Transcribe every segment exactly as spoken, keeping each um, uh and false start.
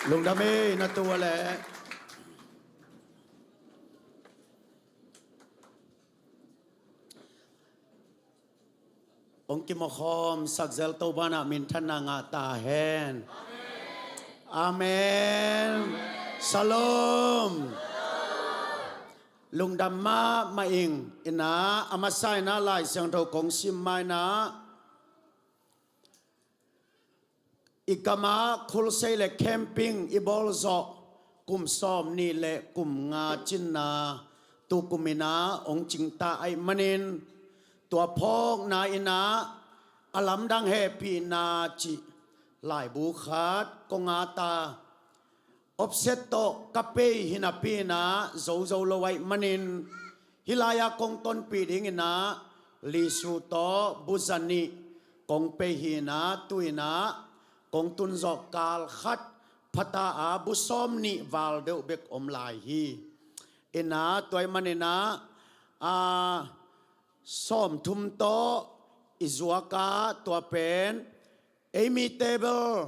Lungdam ei, na tu a leh. Hong kimukhawm sak zel Topa in ah minthanna ngah ta hen. Amen. Shalom. Lungdam mahmah ing. In ah, a masa in ah Lai Siangtho kong sim ma in ah, i gam ah crusade le camping i bawl zawh kum sawmnih le kum nga cinna tu kum in ah hong cingta ahih manin, tua phawkna in ah a lamdang hehpihna cih laibu khat kong at a, offset tawh ka pei hi napi in ah zo zo lo ahih manin, hih lai-ah kong tonpih ding in ah Lisu tawh bu za nih kong pei hi in ah, tu in ah kong tun zawh kal khat pha ta a, bu sawmnih val deuh bek om lai hi. In ah tua ahih manin ah, a, sawmthum tawh i zuak a, tua pen ei mi table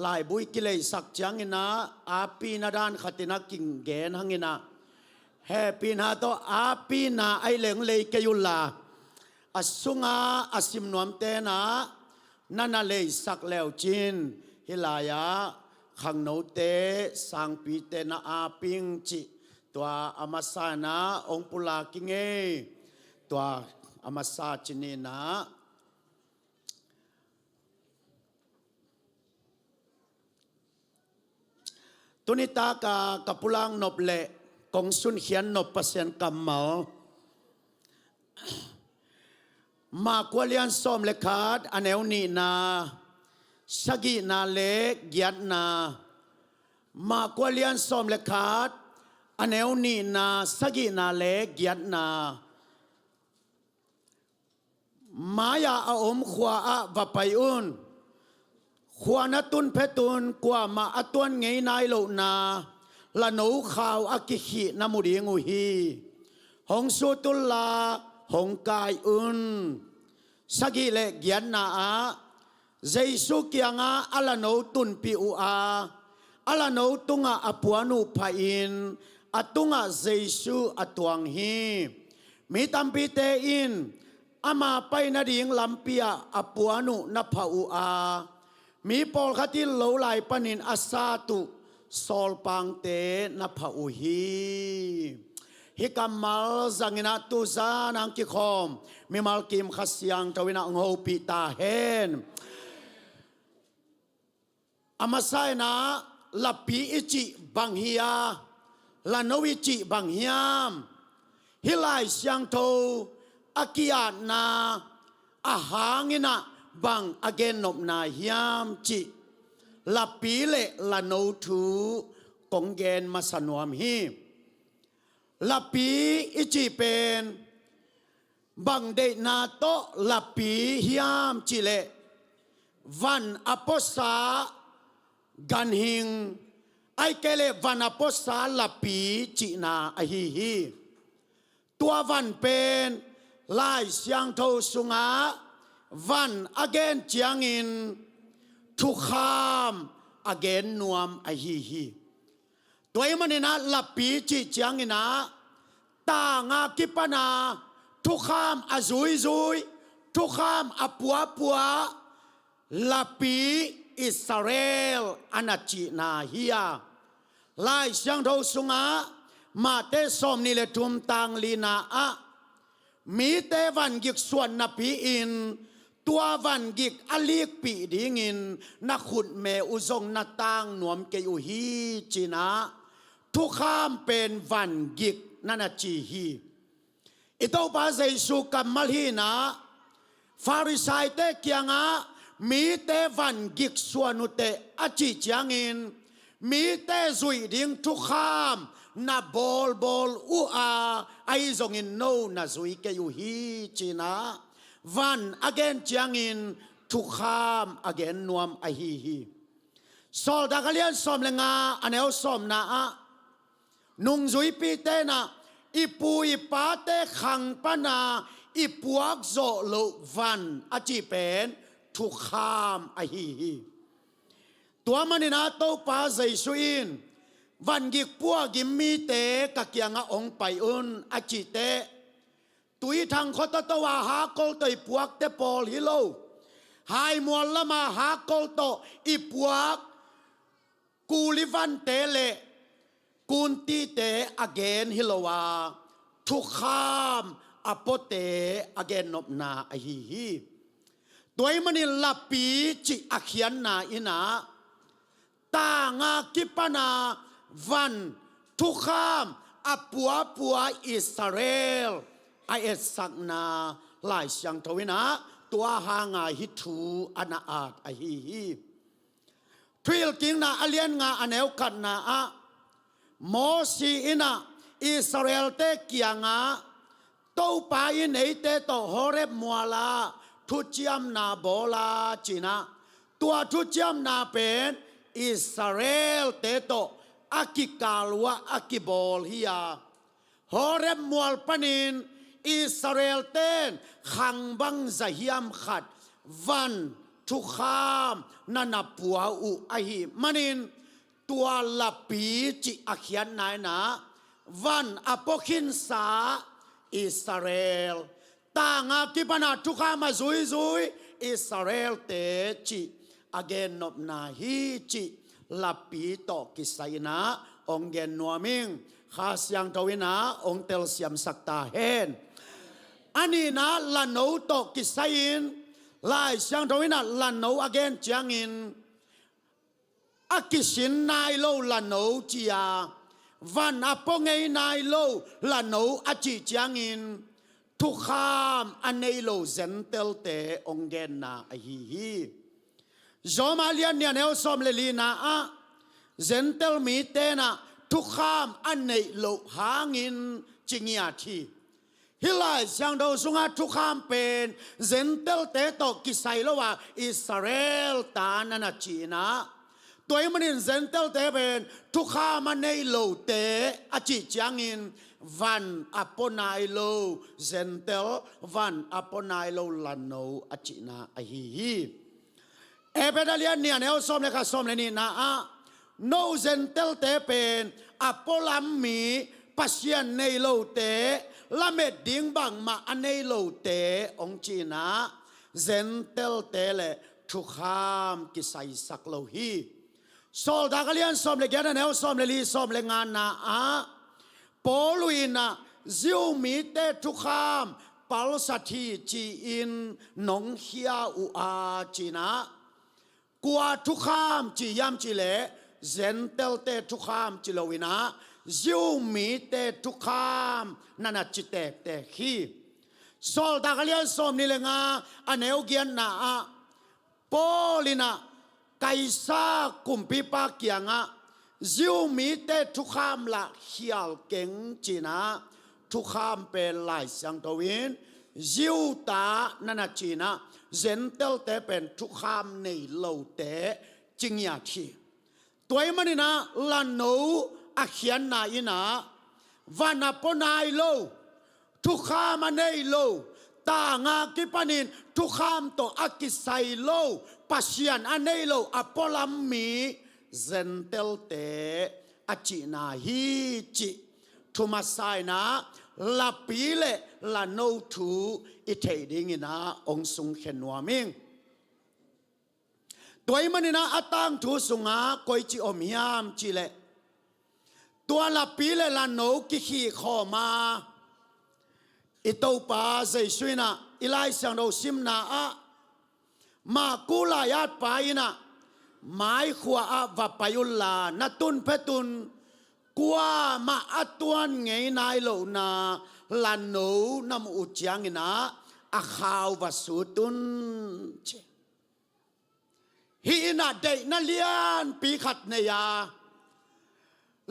laibu i kileisak ciangin ah, a pina dan khat in ah kigen hang in ah, hehpihna tawh a pina ahih leh hong lei kei un la, a sungah a sim nuamte in ah na na leisak le uh cin, hih lai-ah khangnote, sangpite na ap ing cih tua a masa in ah hong pulak ing ei. Tua a masa ci ni in ah. Tuni tak a ka pulak nop le kong sunkhiat nop Pasian kammal, Mark a lian sawm le khat, a neu nihna, sagihna le giatna. Mark a lian sawm le khat, a neu nihna, sagihna le giatna. Mai-a a om khua ah va pai un. Khua na tun phetun kuamah a tuan ngei nai lohna lano khau a kikhih na mu ding uh hi. Hong sut un la, hong kai un. Sagih le giatna ah Jesu kiangah a lano tunpih uh a, a lano tungah a puan uh phahin, a tungah Jesu a tuang hi. Mi tampite in ama pai nading lampi ah a puan uh na phah uh a, mi pawlkhat in lo lai panin a sat uh sawlpangte na phah uh hi. Hih kammal zangin ah tu zan a hong kikhawm mimal kim Kha Siangtho in ah hong hopih ta hen. A masa in ah lapi i cih bang hi a, lano i cih bang hiam? Hih Lai Siangtho a ki-atna a hang in ah bang a gennopna hiam cih lapi le lano thu kong gen masa nuam hi. Lapi i cih pen bang deihna tawh lapi hiam cih leh, van a puasa ganhing, ahih kei leh van a puasa lapi cihna ahi hi. Tua van pen Lai Siangtho sungah van a gen ciangin thukham a gen nuam ahi hi. Tua ahih manin ah lapi cih ciangin ah tang a kipan a thukham a zuizui, thukham a puapua, lapi Israel a na cihna hi a. Lai Siangtho sungah Mate sawmnih le thum tang lina ah, mite van gik suan napi-in tua van gik a likpih dingin na khutme uh zong na tang nuam kei uh hi, ci-in ah thukham pen van gik na na ci hi. I Topa Jesu kammal hi-in ah Farisaite kiangah mite van gik suan uh teh a cih ciangin, mite zuih ding thukham na bawlbawl uh a, ahi zongin no na zui kei uh hi, ci-in ah van a gen ciangin thukham a gen nuam ahi hi. Sawltak a lian sawm le nga, a neu sawmna ah, nungzuipite in ah i pu i pate khang pan a i puak zawh loh van a cih pen thukham ahi hi. Tua manin ah Topa Jesu in, "Vangik puagim mite ka kiangah hong pai un," a cih teh, tui thang khua toto a hakkol tawh i puakte pawl hi lo, haimual lama hakkol tawh i puak kulivante le kuntite a gen hi lo a, thukham a puate a gennopna ahi hi. Tua ahih manin lapi cih a khiatna in ah, tang a kipan a van thukham a puapua Israel a etsakna Lai Siangtho in ah tua hang a hih thu a na at ahi hi. Thuhilhkikna a lian nga a neu khatna ah, Mosi in ah Israelte kiangah, "Topa in eite tawh Horeb mual ah thuciamna bawl a," ci-in ah, tua thuciamna pen Israelte tawh a kikal uh ah a kibawl hi a, Horeb mual panin Israelte'n khang bangzah hiam khat van thukham na na pua uh ahih manin, tua lapi cih a khiatna in ah van a pua khinsa Israel, tang a kipan a thukham a zuizui Israelte cih a gennopna hi cih lapi tawh kisai in ah hong gen nuam ing. Kha Siangtho in ah hong telsiamsak ta hen. A nihna lano tawh kisai in, Lai Siangtho in ah lano a gen ciangin, a kisin nai lo lano ci a, van a pua ngei nai lo lano a cih ciangin, thukham a nei lo Gentile-te hong genna ahi hi. Rom a lian nih a neu sawm le lina ah, Gentile mite in ah thukham a neih loh hangin ci ngiat hi. Hih Lai Siangtho sungah thukham pen Gentile-te tawh kisai lo a, Israel ta na na ci-in ah, tua ahih manin Gentile-te pen thukham a nei lote a cih ciangin, van a pua nai lo Gentile, van a pua nai lo lano a cihna ahi hi. Efesa a lian nih a neu sawm le khat, sawm le nihna ah, no Gentile-te pen a pualam mi, Pasian nei lote, lamet ding bangmah a nei lote hong ci-in ah, Gentile-te le thukham kisaisak lo hi. Sawltak a lian sawm le giat a neu sawm le li, sawm le ngana ah, Paul in ah Jew mite thukham palsat hi ci-in nong khia uh a, ci-in ah, kua thukham ci hiam cih leh, Gentile-te thukham ci lo-in ah, Jew mite thukham na na ci tektek hi. Sawltak a lian sawmnih le nga a neu giatna ah, Paul in ah Kaisa kumpipa kiangah Jew mite thukham lah khial keng, ci-in ah, thukham pen Lai Siangtho in Jew ta na na ci-in ah, Gentile-te pen thukham nei lote ci ngiat hi. Tua ahih manin ah lano a khiatna in ah, van a pua nai lo, thukham a nei lo, tang a kipanin thukham tawh a kisai lo, Pasian a nei lo a pualam mi, Gentile-te a cihna hi cih thu masa in ah, lapi le lano thu i theih dingin ah hong sungkhia nuam ing. Tua ahih manin ah a tangthu sungah koici om hiam cih leh, tua lapi le lano kikhih khawm a, i Topa Jesu in ah, i Lai Siangtho simna ah, Marku lai-atpa in ah, "Mai khua ah va pai un la, na tun phet un, kuamah a tuan ngei nai lohna lano na muh uh ciangin ah, a khau va sut un," ci. Hih in ah deihna lianpi khat nei a,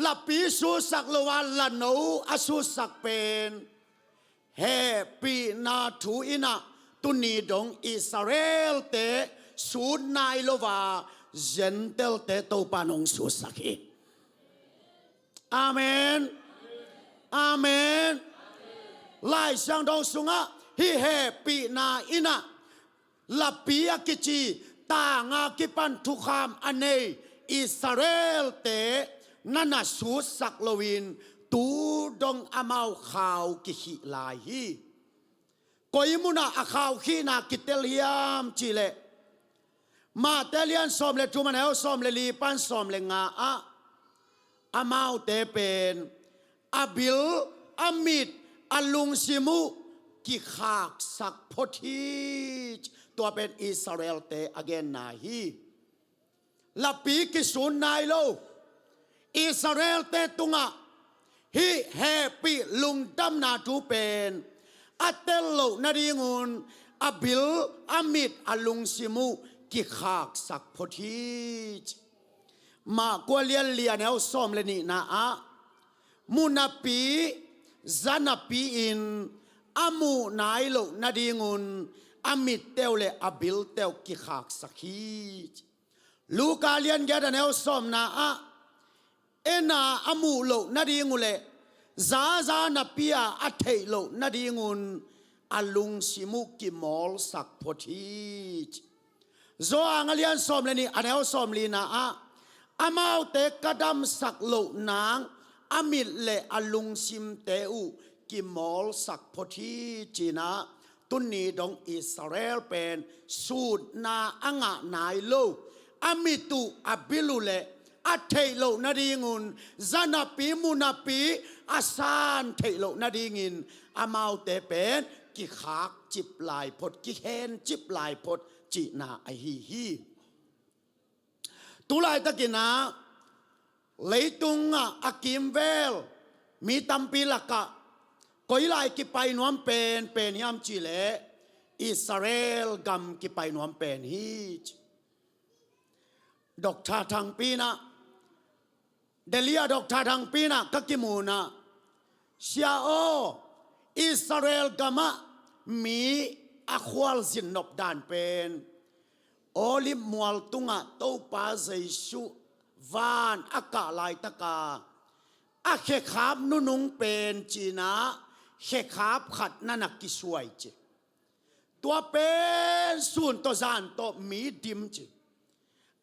lapi sutsak lo a lano a sutsak pen, hehpihna thu in ah tuni dong Israel-te sut nai lo a, Gentile-te Topa in hong sutsak hi. Amen. Amen. Lai Siangtho sungah hih hehpihna in ah, lapi a kici, tang a kipan thukham a nei, Israelte na na sutsak loin tu dong amau khau kikhih lai hi. Koi munah a khaukhihna kitel hiam cihleh, Mate lian sawm le thum, a neu sawm le li pan sawm le nga ah, amaute pen a bil, a mit, a lungsim uh kikhaksak phot hi. Tua pen Israelte a genna hi. Lapi kisun nai lo Israelte tungah hih hehpih lungdamna thu pen a tel loh nadingun a bil, a mit, a lungsim uh kikhaksak phot hi. Mah kua lian li, a neu sawm le nihna ah, mu napi, za napi-in a muh nai loh nadingun a mitte uh le a bilte uh kikhaksak hi. Luka lian giat, a neu sawmna ah, en a a muh loh nading uh le zaza napi-a a theih loh nadingun a lungsim uh kimawlsak phot hi. Johan a lian sawm le nih, a neu sawm lina ah, amaute ka damsak loh nang a mit le a lungsimte uh kimawlsak phot hi, ci-in ah, tuni dong Israel pen sutna a ngah nai lo, a mit uh, a bil uh le a theih loh nadingun, za napi, mu napi a san theih loh nadingin amaute pen kikhak cip lai phot, kihen cip lai phot cihna ahi hi. Tu laitakin ah, leitungah a kimvel mi tampi lakah koi lai kipai nuam penpen hiam cihleh, Israel gam kipai nuam pen hi. Doctor Thangpi in ah, Delhi ah Doctor Thangpi in ah ka kimu in ah, "Sia aw, Israel gamah mi a khualzin nop dan pen, Olive mual tungah Topa Jesu van a kah laitaka a khekhap nunung pen," ci-in ah, khekhap khat na na kisuai ci. "Tua pen sun tawh zan tawh mi dim ci.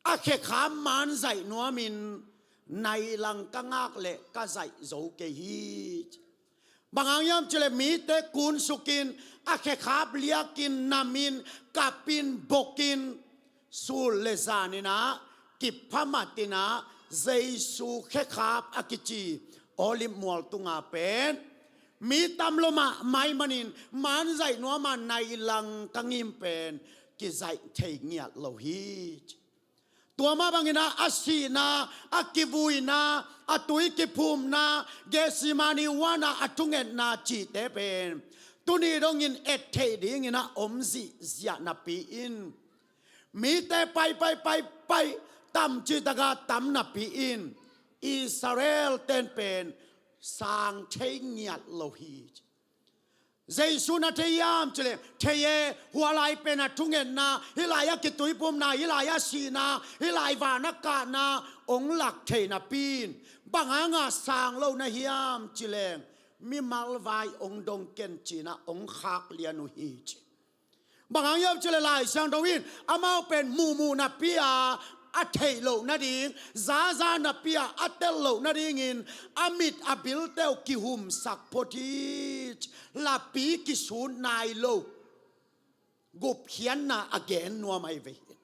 A khekhap man zaih nuamin nai lang ka ngak leh ka zaih zo kei hi," ci. Bang hang hiam cihleh mite kunsukin, a khekhap liakin, namin, kapin, bokin, sul le zanin ah kiphamat in ah, Jesu khekhap a kici Olive mual tunga pen mi tam lo mahmah ahih manin man zaih nuam a nai lang ka ngim pen kizaih thei ngiat lo hi. Tua mah bangin ah, a sihna, a kivuina, a tui kiphumna, Gethsemane huan ah a thungetna cihte pen tuni dongin et theih dingin ah om zihziah napi-in, mite pai, pai, pai, pai, tam cih taka tam napi-in, Israel ten pen sang thei ngiat lo hi. Jesu na thei hiam cihleh, "Thei e, hua lai pen a thungetna, hih lai a kituiphumna, hih lai a sihna, hih lai van a kahna hong lak thei napi-in, bang hanga sang lo na hiam cihleh, mimal vai hong dong ken," ci-in ah hong khak lian uh hi, ci. Bang hang hiam cihleh Lai Siangtho in amau pen muhmuh napi-a a theih loh nading, zaza napi-a a tel loh nadingin a mit, a bilte uh kihumsak phot hi, ci. Lapi kisun nai lo gupkhiatna a gen nuam ahi ve hi.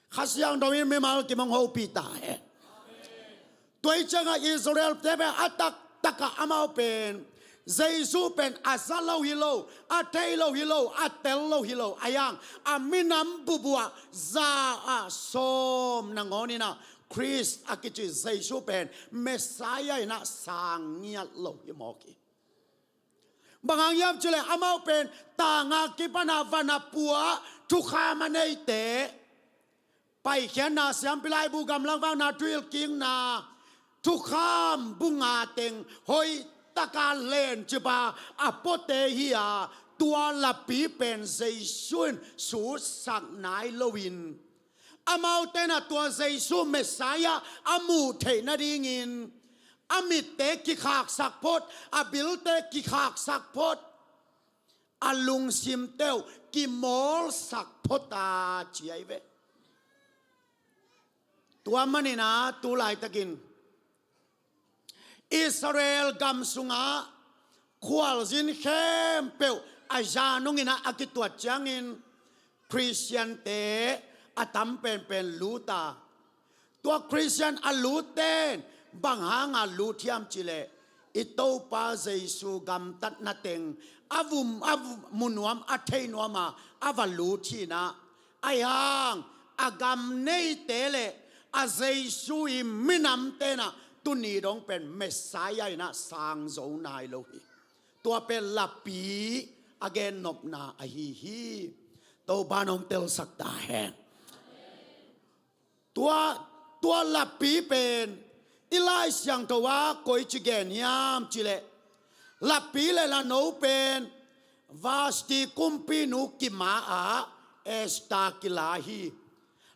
Kha Siangtho in mimal kim hong hopih ta hen. Tua hi ciangah Israel-te pen a taktakah amau pen Jesu pen a za lo hi lo, a thei lo hi lo, a tel lo hi lo, a yang a minam bubuah za ah sawm nangawnin ah Khrist a kici Jesu pen Messiah in ah sang ngiat lo hi mawk hi. Bang hang hiam cihleh amau pen tanga kipan a van a pua thukham a neite, Paikhiatna, Siampi Laibu, Gamlak Vakna, Thuhilhkikna, thukham bu nga teng hoih taka lencip a a puate hi a, tua lapi pen Jesu in sutsak nai loin, amaute in ah tua Jesu Messiah a muh theih nadingin a mitte kikhaksak phot, a bilte kikhaksak phot, a lungsimte uh kimawlsak phot a ci ahi ve. Tua manin ah tu laitakin Israel gam sungah khualzin khempeuh a zan hong in ah a kituat ciangin Khristiante a tam penpen lut a, tua Khristian a lutte in bang hanga lut hiam cih leh, i Topa Jesu gamtatna teng a vum, a vum, mu nuam, a thei nuam a, a va lut hi in ah, ahi hang a gam neite le a Jesu i minamte in ah tuni dong pen Messiah in ah sang zo nai lo hi. Tua pen lapi a gennopna ahi hi. Topa in hong telsak ta hen. Tua, tua lapi pen i Lai Siangtho ah koici gen hiam cih leh, lapi le lano pen Vashti kumpinu kima ah Esther kila hi.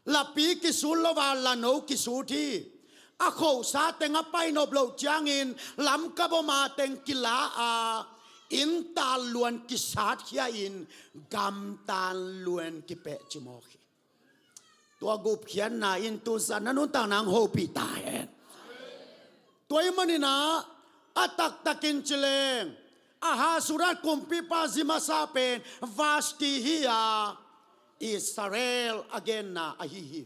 Lapi kisut lo a lano kisut hi. A khohsa teng a painop loh ciangin lamkaboma teng kila a, inntan luan kisatkhia in gamtan luan kipeh cimawk hi. Tua gupkhiatna in tu zan na nuntakna hong hopih ta hen. Tua ahih manin ah a taktakin ci leng, Ahasuerus kumpipa zi masa pen Vashti hi a, Israel a genna ahi hi.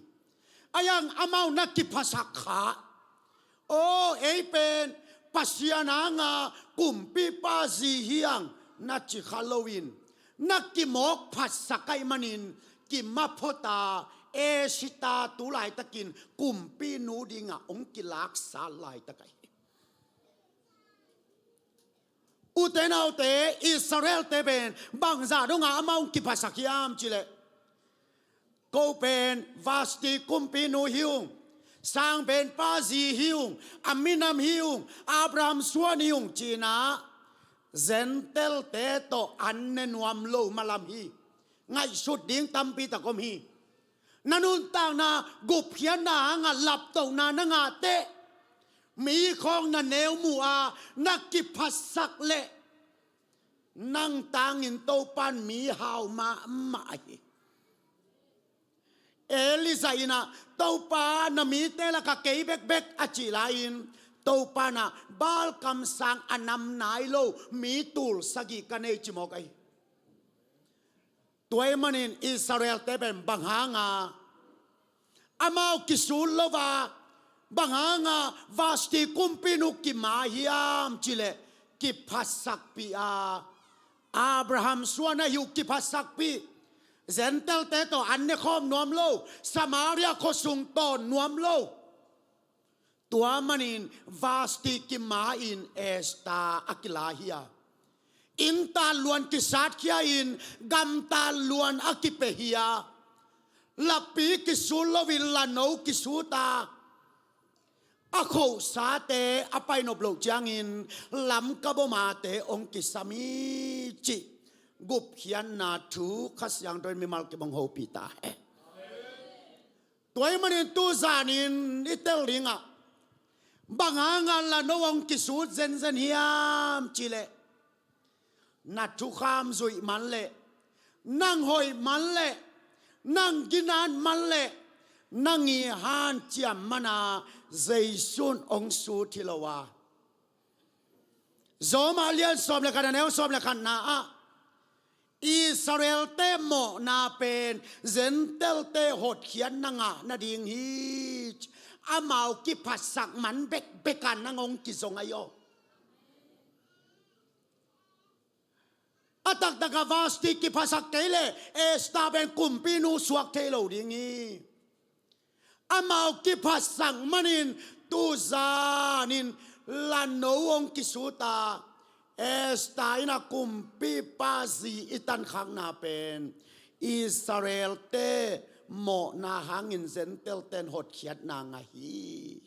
Ahi hang amau na kiphasak kha. Aw, ei pen Pasian hanga kumpipa zi hi hang na ci kha loin, na kimawk phatsak ahih manin, kimaphot a, Esther tu laitakin kumpinu dingah hong kilaksa laitak ahi hi. Ute naute, Israelte pen bangzah dongah amau hong kiphasak hiam cih leh, ko pen Vashti kumpinu hi ung, sangpenpa zi hi ung, a minam hi ung, Abraham suan hi ung ci-in ah Gentile-te tawh an ne nuam lo malam hi. Ngaihsut ding tampi tak om hi. Na nuntakna gupkhiatna hangah laptohna na ngah teh, mi khawng na neu muh a, na kiphasak leh, nang tangin Topa in mi hau mahmah hi. Elijah in ah, Topa, na mite lakah kei bekbek a cih lai-in, Topa in ah, Baal kamsang a nam nai lo mi tul sagih ka nei cimawk ahi. Tua ahih manin Israelte pen bang hanga amau kisut lo a, bang hanga Vashti kumpinu kima hiam cih leh, kiphasakpih a, Abraham suan ahi uh kiphasakpih, Gentile-te tawh an ne khawm nuam lo, Samaria khuasung tawn nuam lo. Tua manin Vashti kima-in Esther a kila hi a, inntan luan kisatkhia-in gamtan luan a kipia hi a, lapi kisut loin lano kisut a, a khosate a painop loh ciangin lamkabomate hong kisam hi cih gupkhiatna thu Kha Siangtho in mimal kim hong hopih ta hen. Tua ahih manin tu zanin i tel dingah, bang hanga lano hong kisut zenzen hiam cih leh, na thukham zuih man leh, nang hoih man leh, nang ginat man leh, nang i hanciam man a Jesu in hong sut hi lo a. Rom a lian sawm le khat, a neu sawm le khatna ah, Israelte mawhna pen Gentile-te hotkhiatna ngah nading hi. Amau kiphasak man bekbek a nang hong kizong ahi aw. A taktak a Vashti kiphasak kei leh Esther pen kumpinu suak thei lo ding hi. Amau kiphasak manin tu zanin lano hong kisut a, Esther in a kumpipa zi i tankhakna pen Israelte mawhna hangin Gentile-te in hotkhiatna ngah hi.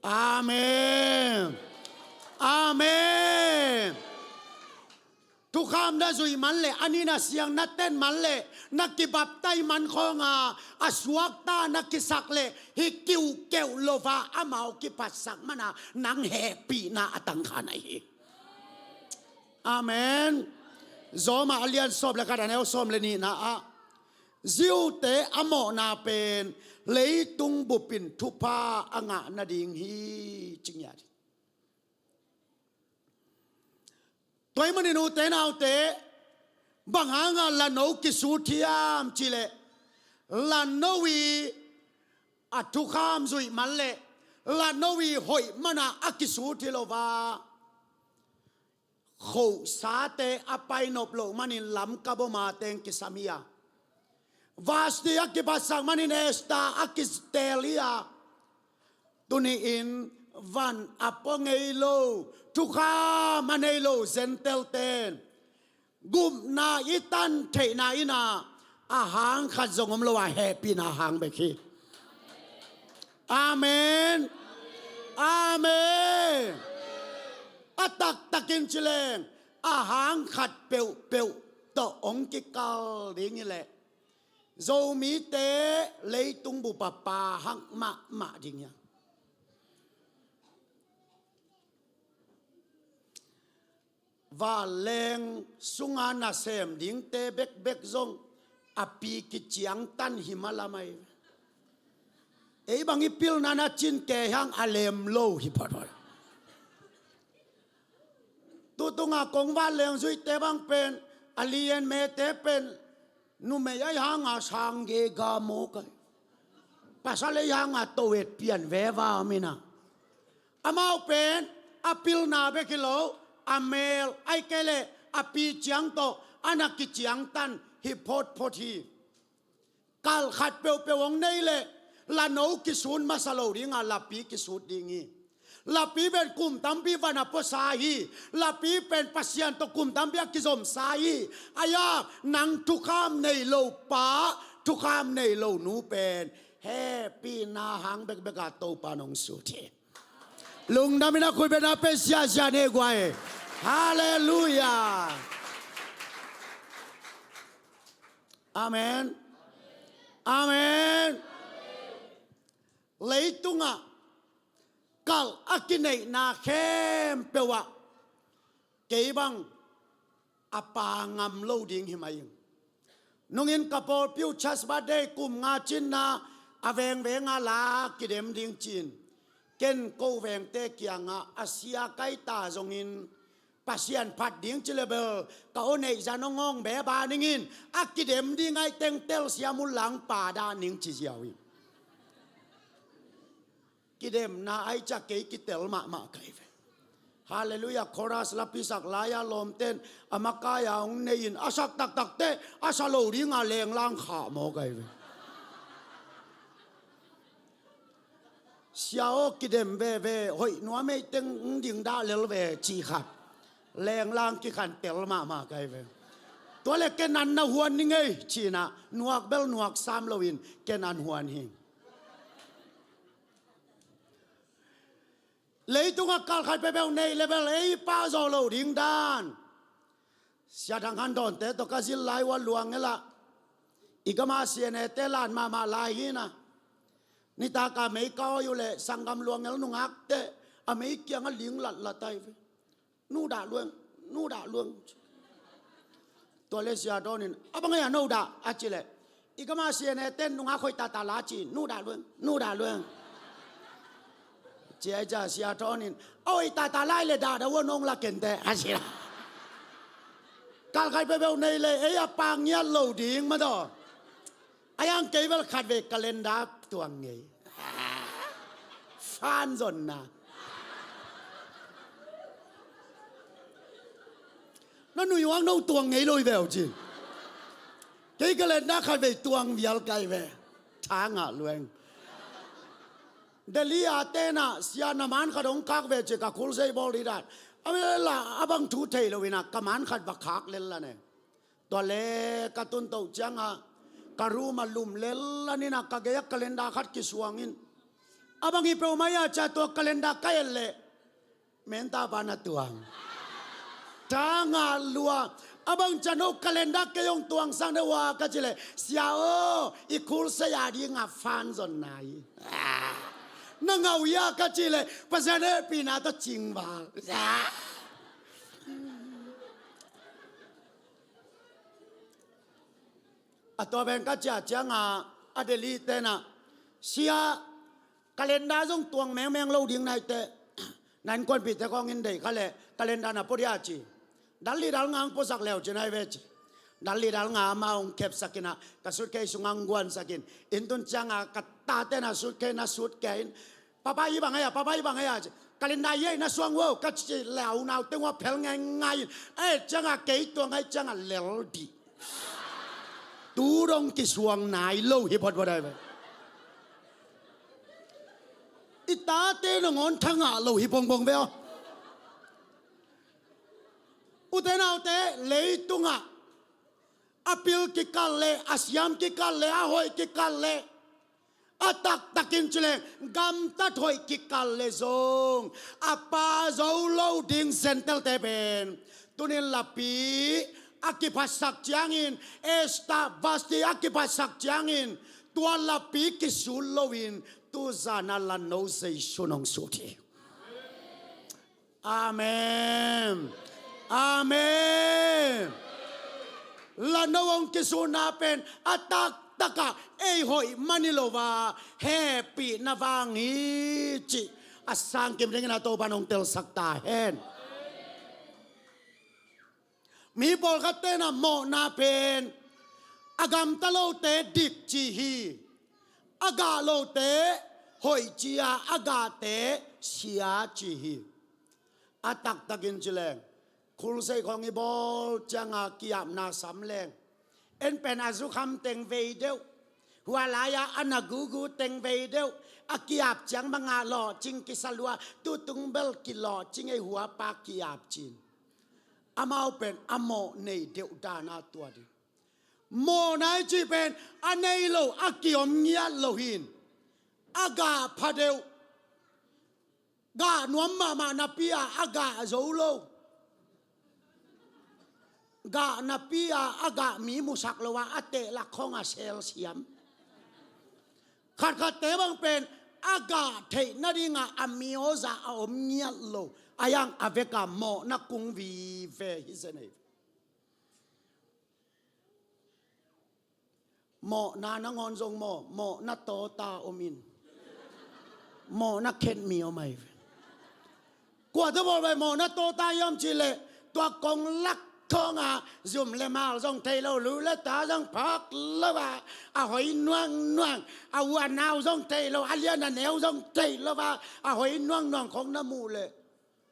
Amen. Amen. Thukham na zuih man leh, a nih na siang na ten man leh, na kibaptai man khawng a, a suakta na kisak leh, hih kiuhkeuh lo a amau kiphasak man a nang hehpihna a tangkhan ahi hi. Amen. Rom a lian sawm le khat, a neu sawm le nihna ah, Jew-te a mawhna pen leitung bup in thupha a ngah nading hi, ci ngiat hi. Tua ahih manin ute naute, bang hangah lano kisut hiam cih leh, lano i a thukham zuih man leh lano i hoih manah a kisut hi lo a, khohsate a painop loh manin Lamka boma teng kisam hi a, Vashti a kiphatsak manin Esther a kiteel hi a, tuni-in van a pua ngei lo, thukham a nei lo Gentile-ten gupna i tan theihna in ah a hang khat zong om lo a, hehpihna hang bek hi. Amen. Amen. A taktakin ci leng, a hang khat peuhpeuh tawh hong kikal ding hi leh, Zomite leitung bup ah pahak mahmah ding hi a. Vanleng sunga nasem dingte bekbek zong a pi kiciangtan hi mah lam ahi. Ei bang i pilna na cin kei hang a lem lo hi phot hoi. Tutunga kong vanleng zuihte bang pen, a lian mete pen, numei ahi hanga sang gega mawk ahi. Pasal ahi hanga toet pian veva om in ah, amau pen a pilna bek hi lo, a mel ahi kei leh a pi ciang tawh a na kiciangtan hi photphot hi. Kal khat peuhpeuh hong nei leh lano kisut masa lo ding a, lapi kisut ding hi. Lapi pen kum tampi van a puasa hi. Lapi pen Pasian tawh kum tampi a kizomsa hi. Ahi a, nang thukham nei lo pa, thukham nei lo nu pen hehpihna hang bekbek a Topa in hong sut hi. Lungdam in a khuibetna pe siasia ni guai. Halleluiah. Amen. Amen. Leitungah kal a kineihna khempeuh ah kei bang a pa ngam lo ding hi mai ing. Nungin ka pawlpi uh church birthday kum nga cinna a vengveng a la kidem ding ci-in, ken ko vengte kiangah a sia kai ta zongin Pasian phat ding ci leh bel ka aw neih zan aw ngawng beba ning in, a kidem ding ahi teng telsiam un lang pa dah ning ci ziau hi. Kidemna ahi ciah kei kitel mahmah kai ve. Halleluiah, chorus lapi sak lai-a lawmten a makai-a hong nei in, a sak taktakte a sa lo dinga lenglang khah maw kai ve. Sia aw, kidem veve, hoih nuam ei teng ding dah lel ve cih khat lenglang kikhan tel mahmah kai ve. Tua leh ken an na huan ning ei ci-in ah, nuak bel nuak sam loin ken an huan hi. Leitungah kal khat peuhpeuh neih leh bel ei pahzaw loh ding dan. Sia Thang Han Dawnte tawh ka zil lai uh a, Luangel ah i gam a C N A-te lat mahmah lai hi-in ah, nitak a mei ka awi uh leh sanggam Luangel nungakte a mei kiangah ling latlat ahi ve. Nu dah luang, nu dah luang. Tua leh Sia Dawn in, a bang ei a nu dah a cih leh, i gam a C N A-ten nungak hoih tata la ci, nu dah luang, nu dah luang. Ci ahih ciang Sia Dawn in, a hoih tata lai leh dah dah uh a, nong la kei inteh a ci. Kal khat peuhpeuh neih leh ei a pa ngiat lo ding mah tawh. A yang kei bel khatvei calendar tuang ngei. Fan zonna. Na nuih uang no tuang ngei lo hi ve uh ci. Kei calendar khatvei tuang vial kai ve. Tha ngah luang. Delhi a ten ah sia na man khat hong khak ve ci, ka khulsei bawl dih dan. A mel la a bang thu thei loin ah ka man khat va khak lel la ne. Tua leh ka tun toh ciangah ka room ah lum lel la in ah, ka gei ah calendar khat kisuang in, a bang hi peuhmah hiam ci-a tua calendar ka et leh Menta pa na tuang. Tha ngah lua. A bang ci-a no calendar kei hong tuangsak na uh a ka cih leh, Sia aw, i khulsei a dingah fan zonna hi. Na ngah uh hiam ka cih leh Pasian hehpihna tawh cingval. A tua pen ka ciah cianga a Delhi tenah, sia, calendar zong tuang mengmeng lo ding naite, na innkuanpihte khawng in deih kha leh calendar na pua dia ci. Dal li dal nga ang puasak leu ci nai ve ci. Dal li dal nga amah hong khepsakinah ka suitcase sungah hong guansakin, inn tun cianga ka tate na suitcase na suitcase in, "Papa, hih bang ahi a, papa, hih bang ahi a?" ci. "Calendar hih ahi na suang vo," ka ci leh a unau teng uh a phel ngaingai in, "Eh, cianga kei tuang ahi," cianga lel dih. Tu dong kisuang nai lo hi photphot ahi ve. I tate nangawn thangah lo hi phongbong ve aw. Ute naute, leitungah a pil kikal leh, a siam kikal leh, a hoih kikal leh, a taktakin ci leng gamtat hoih kikal leh zong a pha zo lo ding Gentile-te pen tunin lapi a kiphatsak ciangin, Esther, Vashti a kiphatsak ciangin, tua lapi kisut loin tuzan a Lano Zeisu in hong sut hi. Amen. Amen. Lano hong kisutna pen a taktakah ei hoih man hi lo a, hehpihna vang hi cih a sangkim dingin a Topa'n hong telsak ta hen. Mi pawlkhat tenah mawhna pen a gamta lote dik ci hi. A gah lote hoih ci a, a gahte sia ci hi. A taktakin ci leng, khulsei khawng i bawl cianga ki-apna sam leng, en pen a zukham teng vei deuh, hua lai-a a na gugu teng vei deuh, a ki-ap ciang bangah lawhcing kisa lua, tutung bel kilawhcing ei, huapa ki-ap cin. Amau pen a mawh nei deuh dana tua ding. Mawhna i cih pen a nei lo, a kiom ngiat lo hi in, a gah pha deuh, gah nuam mahmah napi-a a gah zo lo, gah napi-a a gah mi musak lo a, a tehlak khawng a sel siam. Khatkhatte bang pen a gah theih nadingah a mi aw zah a om ngiat lo, a yang a vekah mawhna kung vive hi zen ei. Mawhna nangawn zong maw, mawhna tawta om in, mawhna khetmi om ahi ve. Kuate bawl bai mawhna tawta hiam cih leh, tua kong lak khawngah zum le mal zong thei lo, lu le ta zong phak lo a, a hoi nuangnuang, a u a nau zong thei lo, a lian a neu zong thei lo a, a hoi nuangnuang khawng na muh leh,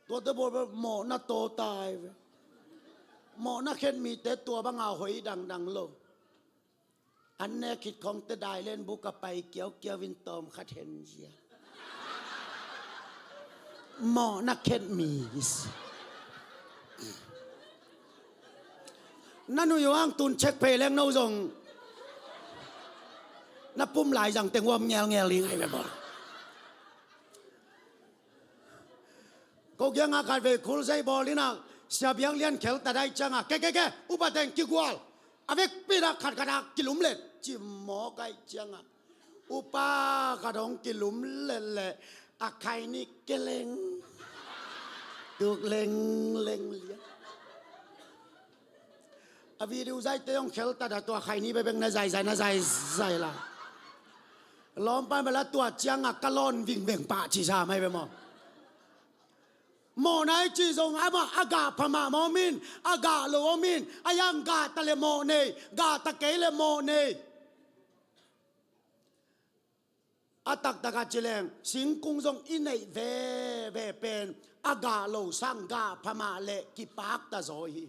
tuate bawl bai mawhna tawta ahi ve. Mawhna khetmite tua banga hoi dangdang lo. An ne khit khawngte dai len buk a pai kiaukiau in tawm khat hen zia. Mawhna khetmi hi si. Na nui uh hang tun check phei leng no zong na pum lai zang teng uam ngelngel ding ahi ve bawl. Ko kiangah khatvei khulsei bawl inah, sia biak lian khel ta dai ciangah, ke, ke, ke, upa teng kigual. A vekpi inah khatkhat ah kilumlet ci mawk aih ciangah, upa khat hong kilumlet leh a khaini keleng, tuk lengleng lian. A video zaite hong khel ta da, tua khaini bekbek na zaizai, na zaizai la. Lawmpa in bel a tua ciangah ka lawn vingveng pah ci sa mai be maw. Mawhna i cih zong amah a gah pha mahmah om in, a gah lo om in, a yang gah ta leh mawh nei, gah ta kei leh mawh nei. A taktakah ci leng, singkung zong i neih veve pen a gah lo sang gah pha mah leh kipak ta zaw hi.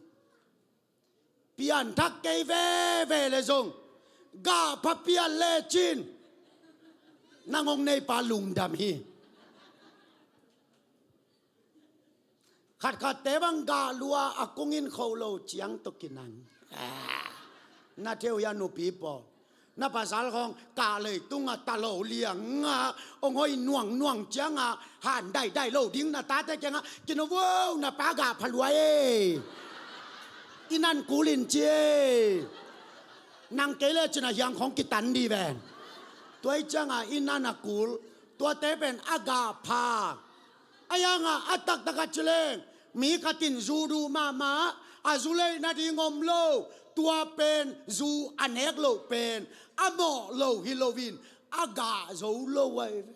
Pianthak kei veve leh zong gah pha pian lecin nang hong neipa lungdam hi. Khatkhatte bang gah lua a kung in khoh lo ciang tawh kinang. Ah, na theu hia nupi pawl? Na pasal khawng kah leitungah ta lo liangah hong hoi nuangnuang ciangah han daidai lo ding na tate kiangah, kino vo, na pa gah pha lua e. I nan kul in ci e. Nang kei lecin a hiang khawng kitan di ven. Tua i ciangah i nan a kul. Tuate pen a gah pha. A yangah a taktakah ci leng, Mi khat in zu duh mahmah, a zu leih nading om lo, tua pen zu a nek loh pen a mawh lo hi loin a gah zo lo ahi ve.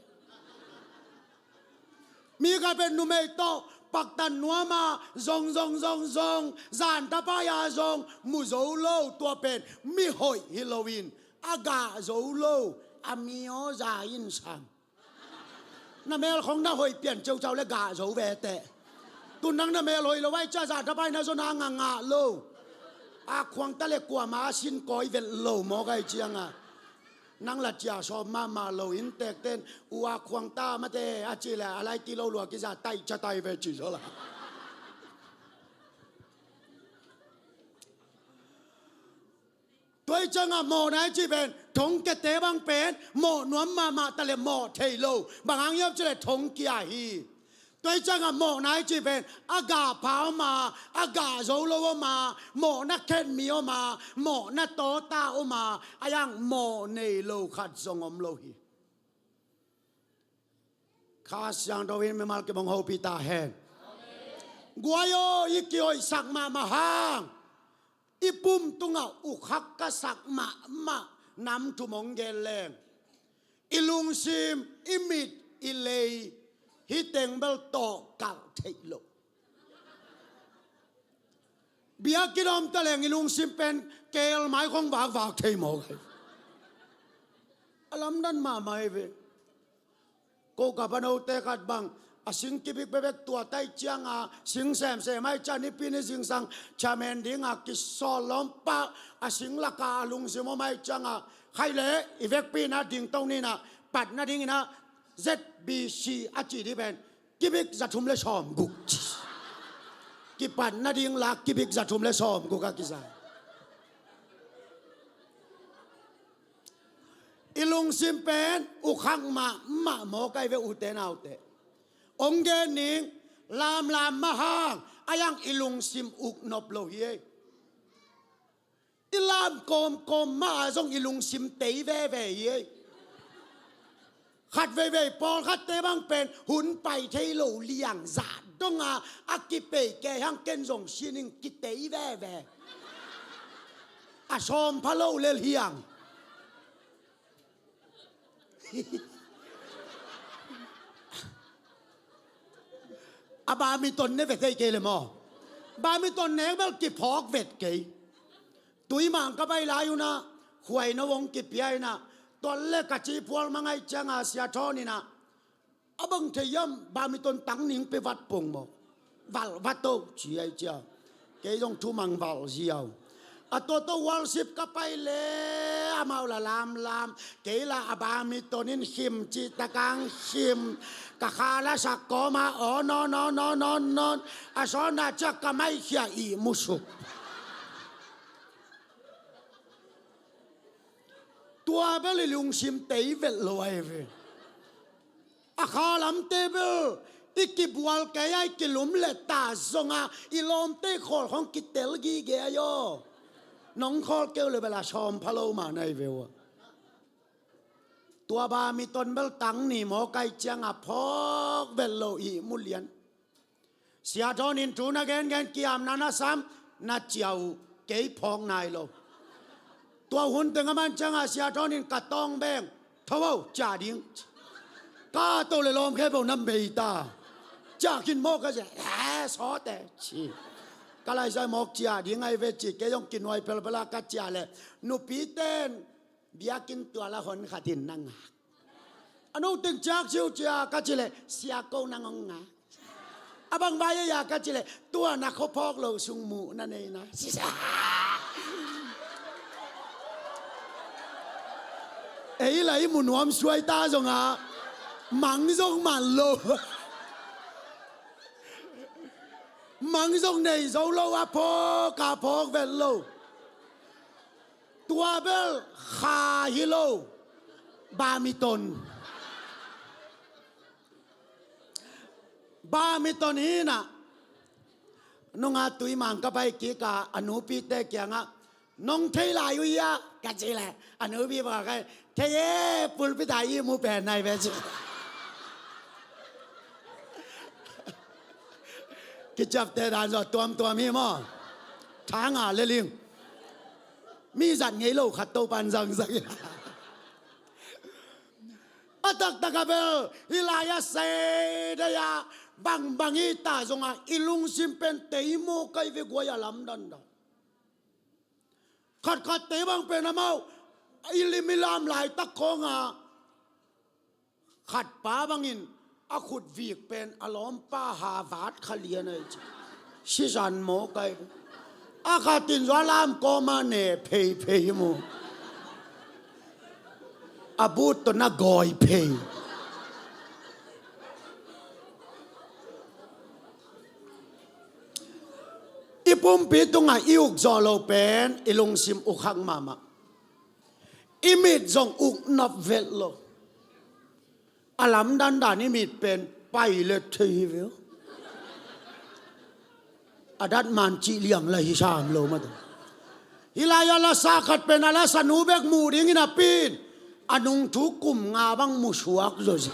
Mi khat pen numei tawh paktat nuam a zong zong zong zong, zan tapai a zong mu zo lo, tua pen mi hoih hi loin a gah zo lo, a mi aw za in sam. Na mel khong na hoih pian ceucau le gah zo ve teh. Tu nang na mel hoih lo ai cia zah tapai na zon a ngah ngah lo. A khuang ta le kuama a sin kawi vet lo mawk ai cianga nang la cia sawm mahmah lo in tekten u a khuang ta mate a ci le a lai ti lo lua kiza tai cia tai ve ci zo la. Tua i ciangah mawhna i cih pen thongkiate bang pen mawh nuam mahmah ta le mawh thei lo, bang hang hiam cih le thongkia hi. Tua i ciangah mawhna i cih pen a gah pha om a, a gah zo lo om a, mawhna khen mi om a, mawhna tawta om a, a yang mawh nei lo khat zong om lo hi. Kha Siangtho in mimal kibang hopih ta hen. Guai aw, i kihoihsak mahmah hang i pum tungah ukhak ka sak mahmah nam thum hong gen leng, i lungsim, i mit, i lei, hih teng bel tawh kalh theih loh. Biakinn om ta leng i lungsim pen keel mai khong vakvak thei mawk hi. A lamdang mahmah hi ve. Ko ka panote khat bang a sing kibik bekbek tua tai cianga sing semsem ai cia nipi ni zingsang chamen dinga kisawl lawm pah a sing laka a lungsim om ai cianga khai le i vekpi na dingto nina pat nadingina Z B C a ci di pen kibik za thum le sawm guk ci. Kipat nading lak kibik za thum le sawm guk a kiza. I lungsim pen ukhak mahmah mawk ai ve ute naute. Ong gen ning, lamlam mahang a yang i lungsim uk nop lo hi ei. I lam kawmkawm mah a zong i lungsim tei veve hi ei. Khat veivei pawlkhatte bang pen hun pai thei lo liang zah donga a kipei kei hang ken zong sining kitei veve. A sawm pha lo le liang. A badminton ne vet thei kei le maw? Badminton nek bel kiphawk vet kei. Tui mang ka bai lai unah khuai no hong kipia inah tual le ka ci phual mangai cianga sia thawn inah a bang thei hiam badminton tang ning pe vat pong maw? Valh vat o ci ai cia. Kei zong thumang valh ziau. A toto worship ka pai le amau la lamlam. Kei la a badminton in khim ci takang khim. Ka kha la sak kawma aw nawn nawn nawn nawn nawn. A sawn na cia ka mai khia i musuk. Tua bel i lungsim tei velh lo ai ve. A kha lamte bel i kibual kei a i kilum le ta zonga i lawmte khawl khong kitel gige ai aw. Nong khawl keu le bel a sawm pha lo mah nai ve ua. Tua badminton bel tang ni mawk ai cianga phawk velh lo i mulian. Sia thawn in thu na gengen kiamna na sam na cia uh kei phawk nai lo. Tua hun teng a man cianga sia thawn in ka tawng beng tho o cia ding. Ka to le lawm khe bo na mei ta. Cia khin mawk ka sia e sawte ci. Ka laisai mawk cia ding ai ve ci kei zong kinuai pelpela ka cia le nupi ten biakinn tua la hon khatin na ngak. A no teng ciak ciu cia ka ci le sia ko na ngong nga. A bang vai a ya ka ci le tua na kho phawk lo sung mu na nei na. Ei la i mu nuam suai ta zonga mang zong man lo. Mang zong nei zo lo a phawk a phawk vet lo. Tua bel kha hi lo. Badminton. Badminton hinah nunga tui mang ka pai kika a nupite kiangah nong thei lai uh hia ka ci le a nupi baka kai thei e pulpita i mu pen nai ve ci. Kiciapteh dan zong tuamtuam hi maw? Tha nga le ling. Mi zat ngei lo khat Topan zangzang hi. A taktak a bel hih lai-ah sei dei-a bangbang hi ta zongah i lungsim pen tei maw kai ve guai a lamdang dan. Khatkhat tei bang pen amau i lim i lam laitak khawngah khatpa bangin a khut vik pen a lawmpa Harvard kha lian ahi ci. Sizan maw kai. A khat in zua lam kawma ne pheiphei mu. A but tawh na gawi phei. I pumpi tungah i uk zawh lo pen i lungsim uk hak mahmah. I mit zong uk nop velh lo. A lamdang dan i mit pen pai let thei hi ve. A dat man cih liang la hi sam lo mah tawh. Hih lai-ah lasa khat pen a lasanu bek muh dingin a pi in a nungthu kum nga bang musuak zawzi.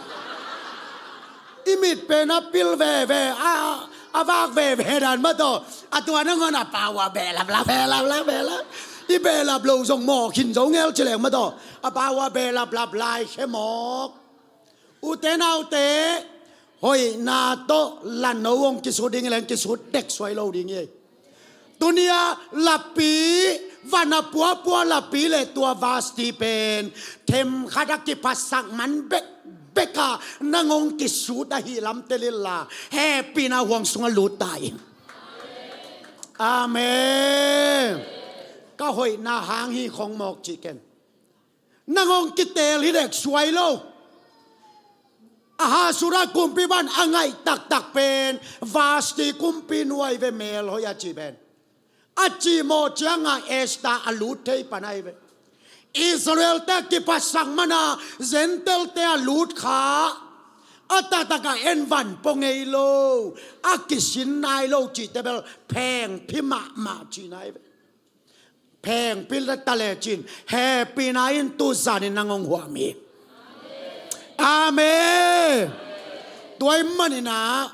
I mit pen a pil veve, a, a vak veve dan mah tawh. A tua nangawn a pau a behlap la, behlap la, behlap. I behlap lo zong mawh khin zo ngel ci leng mah tawh. A pau a behlap lap lai khe mawk. Ute naute, hoihna tawh lano hong kisut ding hi leng kisut dek suai lo ding hi. Tuni-ah lapi, van a puapua lapi le tua Vasti pen themkhat a kiphasak man bekbek a nang hong kisut ahih lam tel inla, hehpihna huang sungah lut ta in. Amen. Ka hoihna hang hi khong mawk cih ken. Nang hong kiteel hi dek suai lo. Ahasuera kumpipa in a ngaih taktak pen Vasti kumpi nuai ve, melhoih a cih pen. A cihmawh ciangah Esther a lut thei pan ahi ve. Israel-te kiphasak mana Gentile-te a lut kha. A taktak a en van pua ngei lo, a kisin nai lo cihte bel phengphi mahmah cihna ahi ve. Phengphi ta lecin hehpihna in tu zanin nang hong huam hi. Amen. Tua ahih manin ah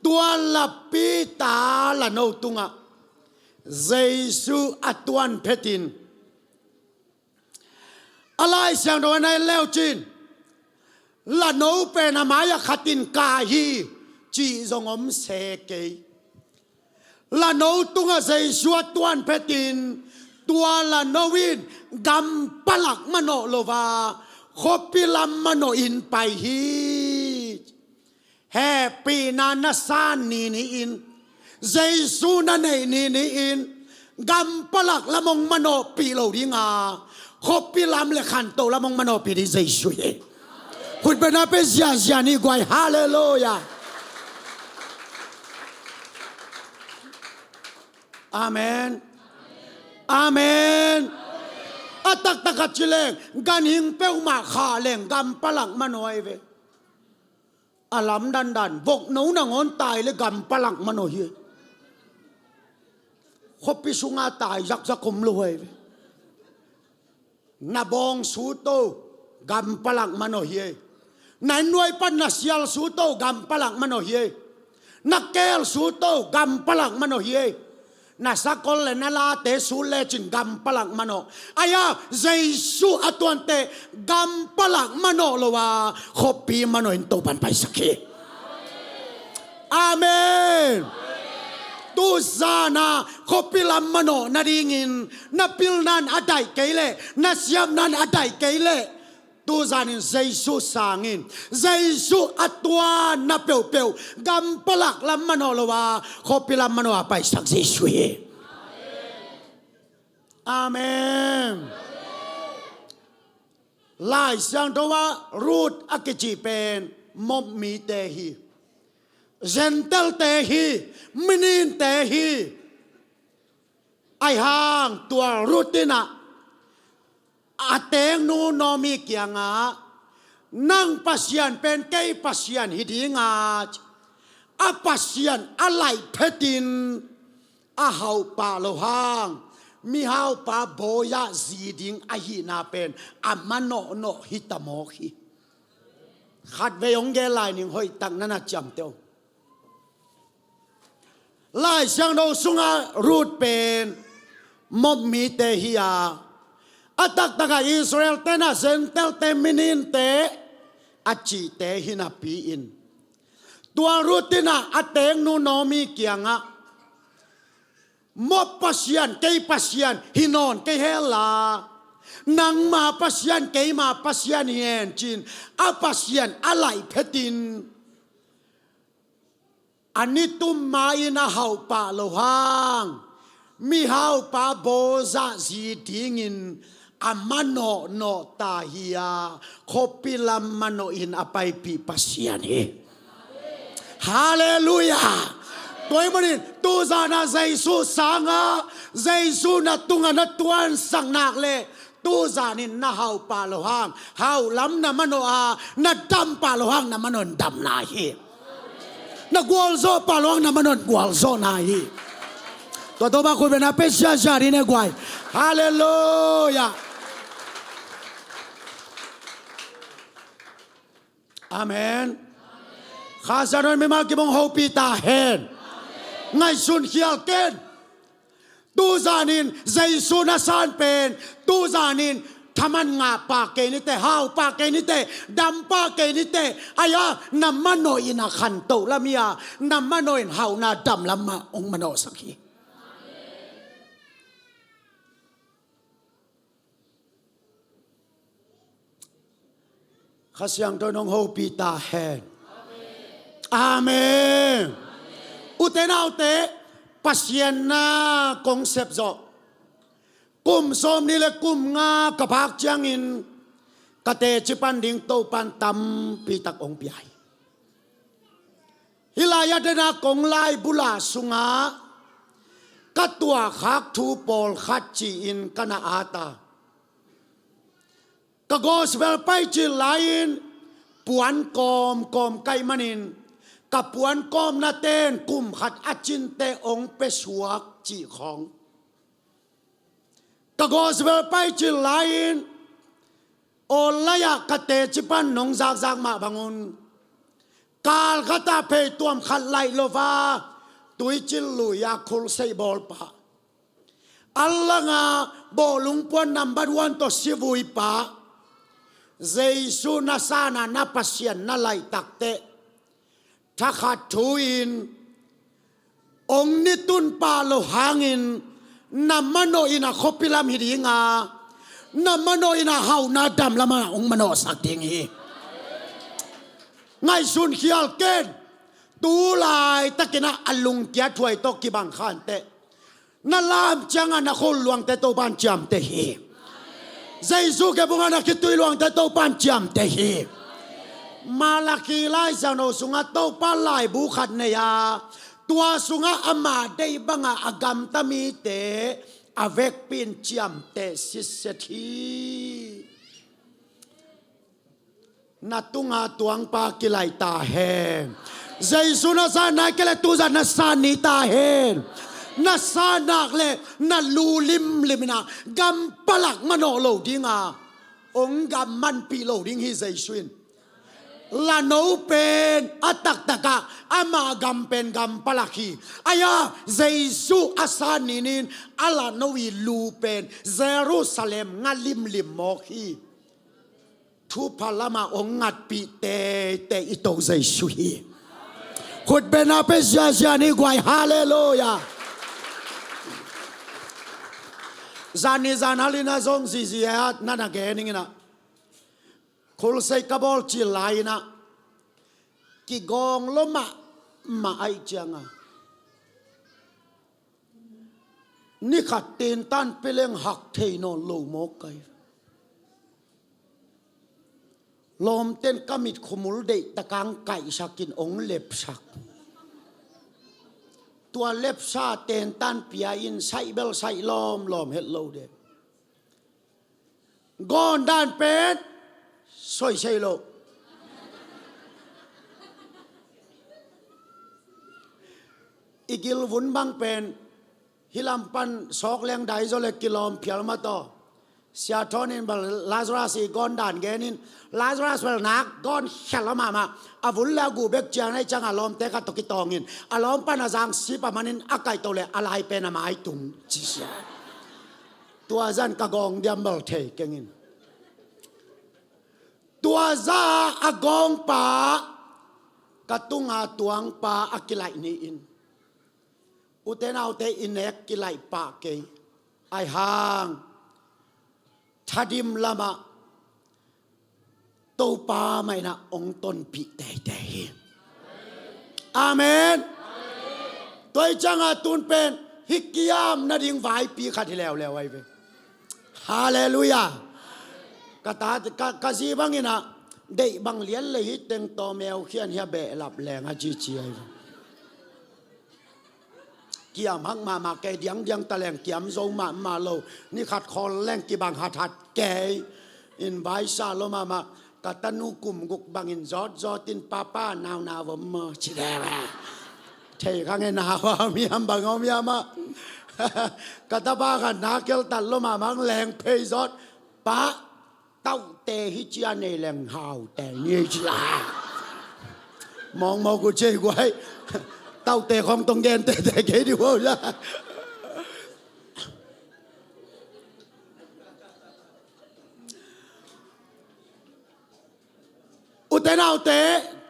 tua lapi ta lano tungah Jesu a tuan phetin a Lai Siangtho a na en leucin lano pen a mai-ah khat in kai hi cih zong om se kei. Lano tungah Jesu a tuan phetin tua lano in gam palak manawh lo a khuapi lam manawh in pai hi. Hehpihna na san ni ni-in, Jesu na neih ni ni-in gam palak lam hong manawhpih lo ding a, khuapi lam le khantoh lam hong manawhpih ding Jesu hi. Khutbetna pen ziahziah ni guai. Halleluiah. Amen. Amen. A taktak a ci leng ganhing peuhmah khah leng gam palak manawh ahi ve. A lamdang dan vokno nangawn tai le gam palak manawh hi. Khuapi sunga tai zakzak om lo ahi ve. Na bawng suto gam palak manawh hi. Na innuai pan na sial suto gam palak manawh hi. Na keel suto gam palak manawh hi. Na sakol le na late sut lecin gam palak manawh. Ahi a, Jesu a tuante gam palak manawh lo a khuapi manawh in Topan paisak hi. Amen. Tu zana khuapi lam manawh nadingin na pilnan a daih kei leh, na siamnan a daih kei leh, tu zanin Jesu sangin, Jesu a tuanna peuhpeuh gam palak lam manawh lo a khuapi lam manawh a paisak Jesu hi. Amen. Lai Siangtho ah Ruth a kici pen Moab mite hi. Gentile-te hi, mininte hi. Ahi hang tua Ruth in ah a tengnu Naomi kiangah, nang Pasian pen kei Pasian hi ding a, a Pasian a laih phetin a hauh pah loh hang mihaupa bawi-ah zi ding ahihna pen a manawhnawh hi ta mawk hi. Khatvei hong gen lai ning, hoihtak na na ciamteh uh. Lai Siangtho sungah Ruth pen Moab mite hi a, a taktakah Israel-te in ah Gentile-te mininte a cihte hi napi-in, tua Ruth in ah a teeknu Naomi kiangah, Moab pasian, kei pasian hi nawn kei hen la, nangma pasian, keima pasian hi hen, ci-in a pasian a laih phetin, a ni tum ma-in a hauh pah loh hang, mihaupa Boaz zi dingin a manawhnawh ta hi a, khuapi lam manawhin a paipih Pasian hi. Halleluiah. Tua ahih manin tuzan ah Jesu sangah, Jesu na tungah na tuansak nak leh, tuzanin na hauh pah loh hang hauh lam na manawh a, na dam pah loh hang na manawhin damna hi. Na gualzawh pah loh hang na manawhin gualzawhna hi. Tua Topa khut bengna pia ziahziah dih ni guai. Halleluiah. Amen. Kha Siangtho in mimal kim hong hopih ta hen. Ngaihsun khial ken. Tuzanin Jesu na san pen, tuzanin thaman ngah pah kei ni teh, hau pah kei ni teh, dam pah kei ni teh. Ahi a, na manawhin a khantoh lam hi a, na manawhin hauhna dam lam mah hong manawhsak hi. Kha Siangtho in hong hopih ta hen. Amen. Ute naute, Pasian na kong sep zawh, kum sawmnih le kum nga ka phak ciangin ka teci pan ding Topa'n tampi tak hong pia hi. Hih lai-ah dena kong laibu la sungah ka tuahkhak thu pawlkhat ci-in ka na at a, ka gospel paicil lai-in puan kawmkawm ka hih manin, ka puan kawmnate in kum khat a cinte hong pia suak cih khawng. Ka gospel paicil lai-in online-ah ka teci pan nong zakzak mah bangun, kal khatah phei tuam khat laih lo a, Tuicil lui-a khulseih bawl pah, a langah bawlung puan nambat wan tawh sivui pah, Jesu na san a na Pasian na laih takteh, thakhat thu-in hong ni tun pah loh hangin na manawhin a khuapi lam hi ding a, na manawhin a hauhna dam lamah hong manawhsak ding hi. Ngaihsun khial ken. Tu laitakin ah a lungkia thuai tawh kibang khanteh, na lam ciangah na khul luangte Topa'n ciamteh hi. Jesu kebungah na khitui luangte Topa'n ciamteh hi. Malakhi Lai Siangtho sungah Topa laibu khat nei a, tua sungah ama deih bangah a gamta mite a vekpi-in ciamteh sitset hi. Na tunga tuangpa kilaih ta hen. Jesu na san nai kei leh tuzan na san ni ta hen. Na san nak leh na lu limlim in ah gam palak manawh lo ding a, hong gam manpih lo ding hi Jesu in. Lano pen a taktakah ama gam pen gam palak hi. Ahi a, Jesu a san ni-in a lano i lu pen Jerusalem nga limlim mawk hi. Thupha lamah hong ngatpih teitei i To Jesu hi. Khutbetna pia ziahziah ni guai, halleluiah. Zan ni zan hal in ah zong zizi a na na gen ning in ah, khulseih ka bawl cil lai in ah, kigawng lo mahmah ahih ciangah, ni khat tentan pia leng hak thei nawn lo mawk ka hi. Lawmte'n ka mit khumul deih takang kaihsak in hong lepsak. Tua lepsa tentan pia in saih bel saih lawmlawm het lo deuh. Gawn dan pen soisei lo. I gilvun bang pen hih lam pan sawk leng dai zaw le kilawm phial mah tawh. Sia Thawn in bel Lazarus i gawn dan genin, Lazarus bel nak gawn khia lo mahmah. A vun le a gu bek ciang na i ciang a lawmte khat tawh kitawngin, a lawm pan a zang sip a manin a kaihto le a lai pen a mai tung ci sia. Tua zan ka gawng diam bel thei kengin. Tua za a gawngpa ka tunga tuangpa a kilaih ni-in, ute naute, i nek kilaih pah kei. Ai hang thadim lamah Topa mah inah hong tonpih teitei hi. Amen. Tua i cianga tun pen hih kiam nading vaipi khat hi leuleu ahi ve. Halleluiah. Ka ta, ka, ka zi bangin ah, deih bang lian le hi teng tawmeu khian hia behlap leng a cici ahi ve. Kiam hak mahmah kei, diangdiang ta leng kiam zo mahmah lo. Ni khat khawl leng kibang hathat kei. In vaisa lo mahmah. Ka tanu kum guk bangin zawtzawt in, papa, naunau om maw ci leh, thei kha nge, nau a om hiam, bang a om hiam ah. Ka tapa khat na keltat lo mahmah, leng phei zawt, pa, taute hi cia nei leng hau te ni ci a. Mawngmawk uh cei guai. Taute khong tong gen tete kei di uh a. Ute naute,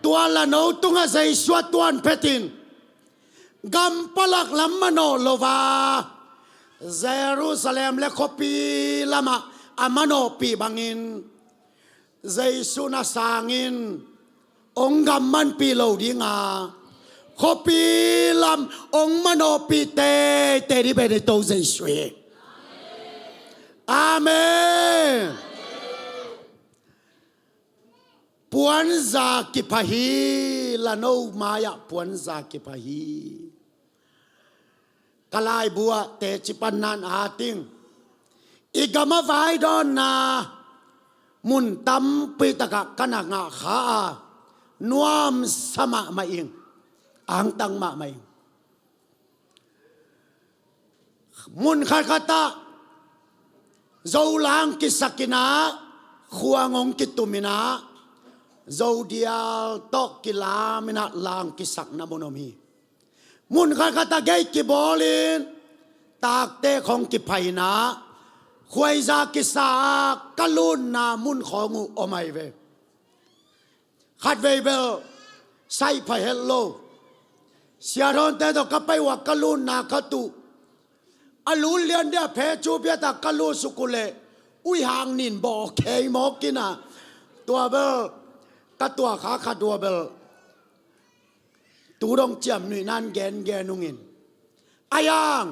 tua lano tungah Jesu a tuan phetin gam palak lam manawh lo a, Jerusalem le khuapi lamah a manawhpih bangin Jesu na sangin hong gam manpih lo dinga, khuapi lam hong manawhpih teitei ding pen i To Jesu hi. Amen. Puanza kipha hi, lano mai-ah puanza kipha hi. Ka laibu ah teci panna-in a ting, i gam a vaidawnna mun tampi takah ka na ngah kha a, nuamsa mahmah ing, angtang mahmah ing. Mun khatkhat ah Zo lang kisak in ah, khuang hong kitum in ah, Zo dial tawh kilam in ah lang kisakna mun om hi. Mun khatkhat ah gei kibawlin, takte khong kiphai in ah, khuaiza kisa a ka lutna mun khawng uh om ahi ve. Khatvei bel saih pha het lo. Siathawnte tawh ka pai uh a ka lutna khat uh, a lut lian dia phe cu piata ka lut suk uh leh, ui hang nin baw khei mawk in ah, tua bel ka tuah kha khat uh a bel tu dong ciam nuih nan gengen ungin. A yang,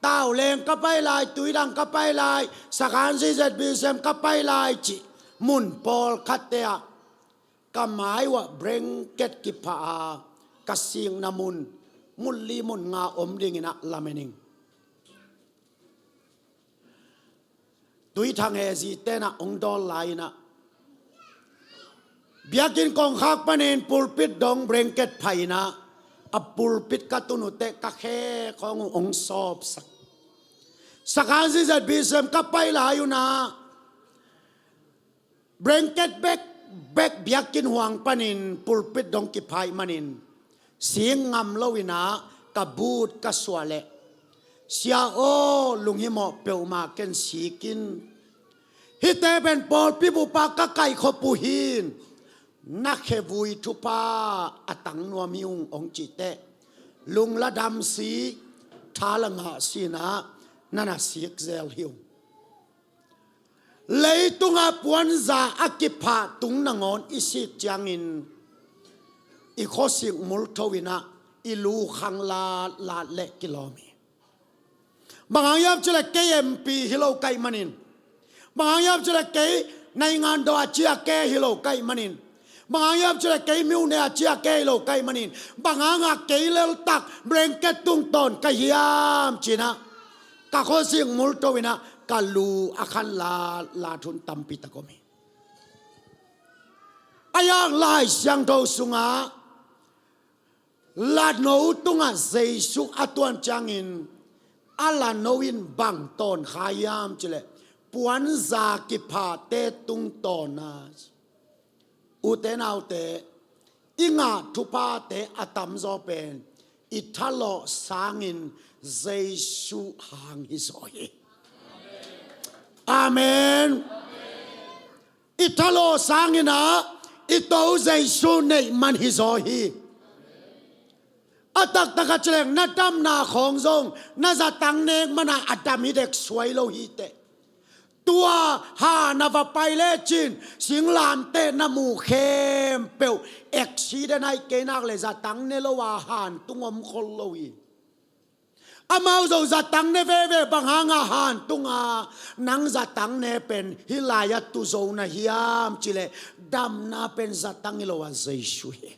Tauleng ka pai lai, Tuidang ka pai lai, Sakan C Z B C M ka pai lai cih mun pawlkhatte ah ka mai uh ah blanket kipha a, ka sikna mun, mun li mun nga om dingin ah lamen ing. Tuithang he zite in ah hong dawl lai in ah, biakinn kongkhak panin pulpit dong blanket phai in ah, a pulpit ka tun uh teh ka khe khawng uh hong sawpsak. Sakan C Z B C M ka pai lai un ah, blanket bek, bek biakinn huang panin pulpit dong kiphai manin, sik ngam lo in ah ka but ka suah leh, Sia aw, lunghimawh peuhmah ken sik in. Hihte pen pawlpi bup ah ka kaihkhop uh hi. Na khevui thupha a tang nuam hi ung hong cih teh, lungla dam si, tha la ngah si in ah, na na sik zel hi ung. Leitungah puanza a kiphah tung nangawn i sik ciangin, i khuasik multho in ah i lu khang latlat leh kilawm hi. Bang hang hiam cih leh kei M P hi lo ka hih manin, bang hang hiam cih leh kei naingan dawh a ciah ke hi lo ka hih manin, bang hang hiam cih leh kei myone a ciah ke hi lo ka hih manin, bang hangah kei leltak blanket tungtawn ka hiam ci in ah, ka khuasik multho in ah ka lu a khan latlat hun tampi tak om hi. A yang Lai Siangtho sungah lano tungah Jesu a tuan ciangin, a lano in bang tawn kha hiam cih leh, puanza kiphate tungtawna, ute naute, i ngah thuphate a tamzaw pen i thalawh sangin Jesu hang hi zaw hi. Amen. I thalawh sangin ah i To Jesu neih man hi zaw hi. A taktak a cileng na damna khawng zong na zatang nek mana a dam hi dek suai lo hi teh. Tua han a va pai lecin singlamteh na mu khempeuh accident aih kei nak le zatang ne lo a han tung om khol lo hi. Amau zong zatang ne veve, bang hanga han tunga nang zatang ne pen hih lai-ah tu zo na hiam cileh damna pen zatang hi lo a Jesu hi.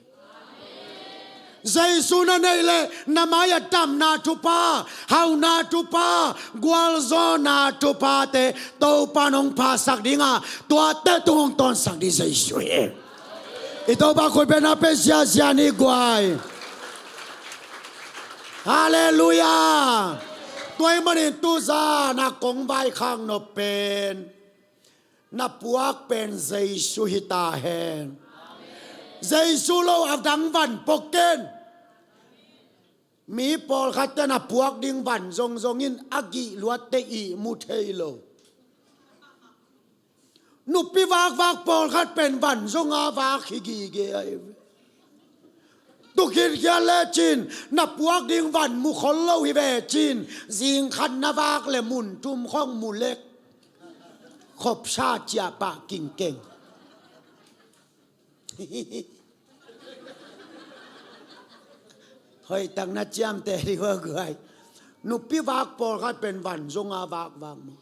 Jesu na neih leh na mai-ah damna thupha, hauna thupha, gualzawhna thuphate Topa nong phasak dinga tuate tung hong tawnsak ding Jesu hi. I Topa khut bengna pen ziazia ni guai. Halleluiah. Tua ahih manin tuzan a kong vaikhak nop pen na puak pen Jesu hi ta hen. Jesu lo a dang van pua ken. Mi pawlkhatte na puak ding van zongzong in a gih luatte ihmu thei lo. Nupi vakvak pawlkhat pen van zonga vak hi gige ahi ve. Tu khinkhian lecin na puak ding van mu khol lo hi ve cin, zingkhat na vak le mun thum khong mu lek. Khopsa ciah pah kingkeng. Hoihtak na ciamteh dih hua guai. Nupi vak pawlkhat pen van zonga vakvak maw?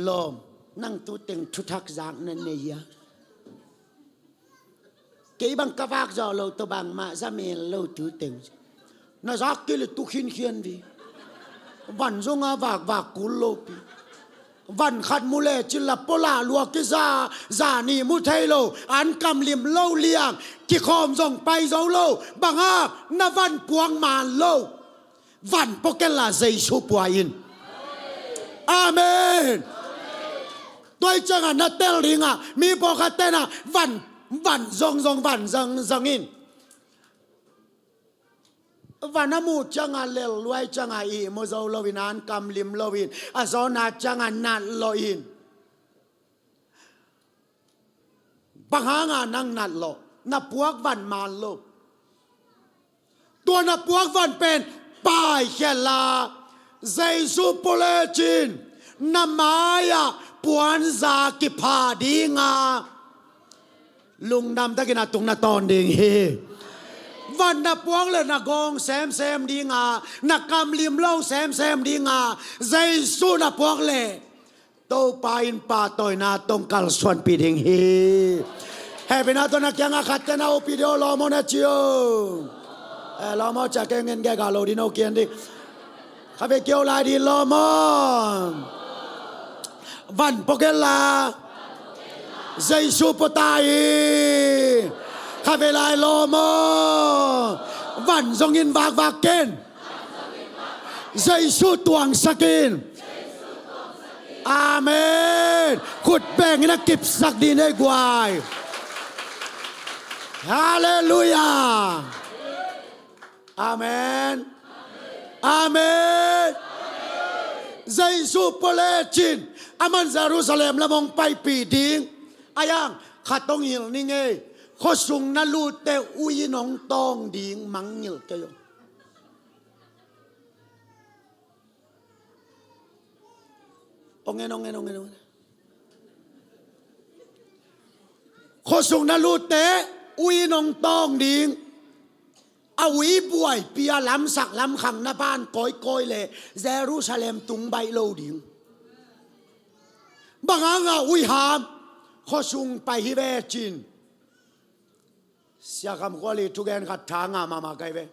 Lawm, nang tuteng thuthak zak na nei a. Kei bang ka vak zawh lo tawh bangmah za mel lo tuteng. Na zak kei le tu khinkhian vi. Van zonga vakvak kul lopi. Van khat mu lecin la pua lah lua kiza, zani mu thei lo, an kam lim lo liang, kikhawm zong pai zo lo, bang hang na van puak man lo. Van pua ken la Jesu pua in. Amen. Tua ahih ciangah na tel dingah mi pawlkhat tenah van, van zongzong, van zangzang in. Van a muh ciangah lel luai ciangah ihmu zo loin, an kam lim loin, a zawhna ciangah nat lawhin. Bang hanga nang nat lawh? Na puak van man lo. Tua na puak van pen paikhia la, Jesu pua lecin na mai-ah puanza kipha dinga lungdam takin a tung na tawn ding hi. Van na puak le na gawng semsem dinga, na kam lim lo semsem dinga, Jesu na puak le Topa in pahtawina tawh kalsuanpih ding hi. Hehpihna tawh na kiangah khat tena upih dih aw, lawm aw na ci aw. Eh, lawm aw ciah kei ngen gega lo dih no kian dih. Kha ve kio lai dih, lawm aw. Van pua ken la Jesu pua ta hi. Kha ve lai, lawm aw. Van zongin vakvak ken. Jesu tuangsak in. Amen. Khut bengin a kipsak dih nei guai. Halleluiah. Amen. Amen. Jesu pua lecin aman Jerusalem lam hong paipih ding. A yang khat hong hilh ning ei. Khuasung na lutte ui in hong tawng ding, mangngilh kei aw. Ong en, ong en, ong en, ong en. Khuasung na lutte ui in hong tawng ding. A ui buaipi a lamsak lamkhang na ban kawikawi le Jerusalem tung baih lo ding. Bang hanga ui ham? Khuasung pai hi ve cin. Sia Kham Khual i thugen khat tha ngah mahmah kai ve.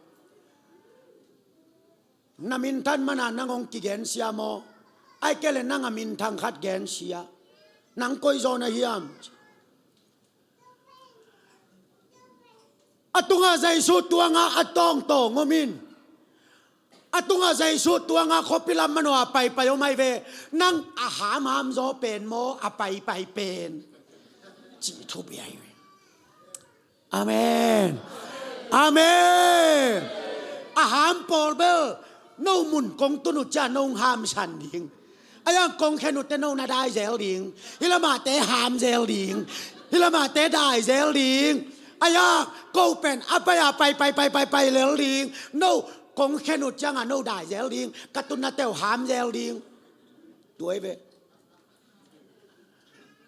Na minthan mana nang hong kigensia maw? Ai kei le nang a minthang khat gensia. Nang koi zaw na hiam? A tungah Jesu tuanga a tawngtawng om in. A tungah Jesu tuangah khuapi lam manawh a paipai om ahi ve. Nang a hamham zaw pen maw a paipai pen? Cih thupi ahi ve. Amen. Amen. A ham pawl bel no mun kong tun uh ciah no hong hamsan ding. A yang kong khen uh teh no na dai zel ding. Hi lamah teh ham zel ding. Hi lamah teh dai zel ding. A yang ko pen a pai a pai pai pai pai pai lel ding. No kong khen uh ciangah no dai zel ding. Ka tunna teuh ham zel ding. Tuai ve.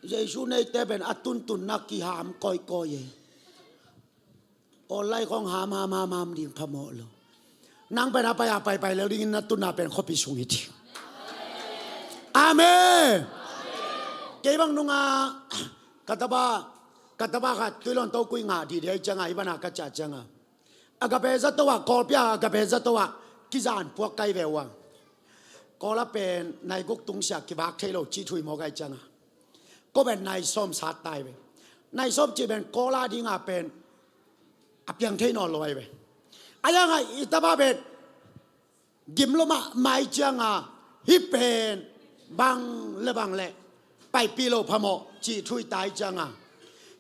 Jesu neite pen a tuntunna kiham kawikawi e. Online khong ham ham ham ham ding phamawh lo. Nang pen a pai a pai pai lel dingin na tunna pen khuapi sung hi ding. Amen. Kei bang nunga ka tapa ka tapa khat tuilon to kui ngah dih dih ahi cianga i bana ka ciah cianga Agape zato ah, Kawlpi ah Agape zato ah kizan puak kai ve uh a. Kawla pen nai guk tungsiah kivak thei lo cih thu i mawk ahi cianga ko pen nai sawm sat tai ve. Nai sawm cih pen Kawla dinga pen a piang thei nawn lo ahi ve. A yanga i tapa pen gim lo mahmah ahi cianga hih pen bang le bang le paipih lo phamawh cih thu i ta ahi cianga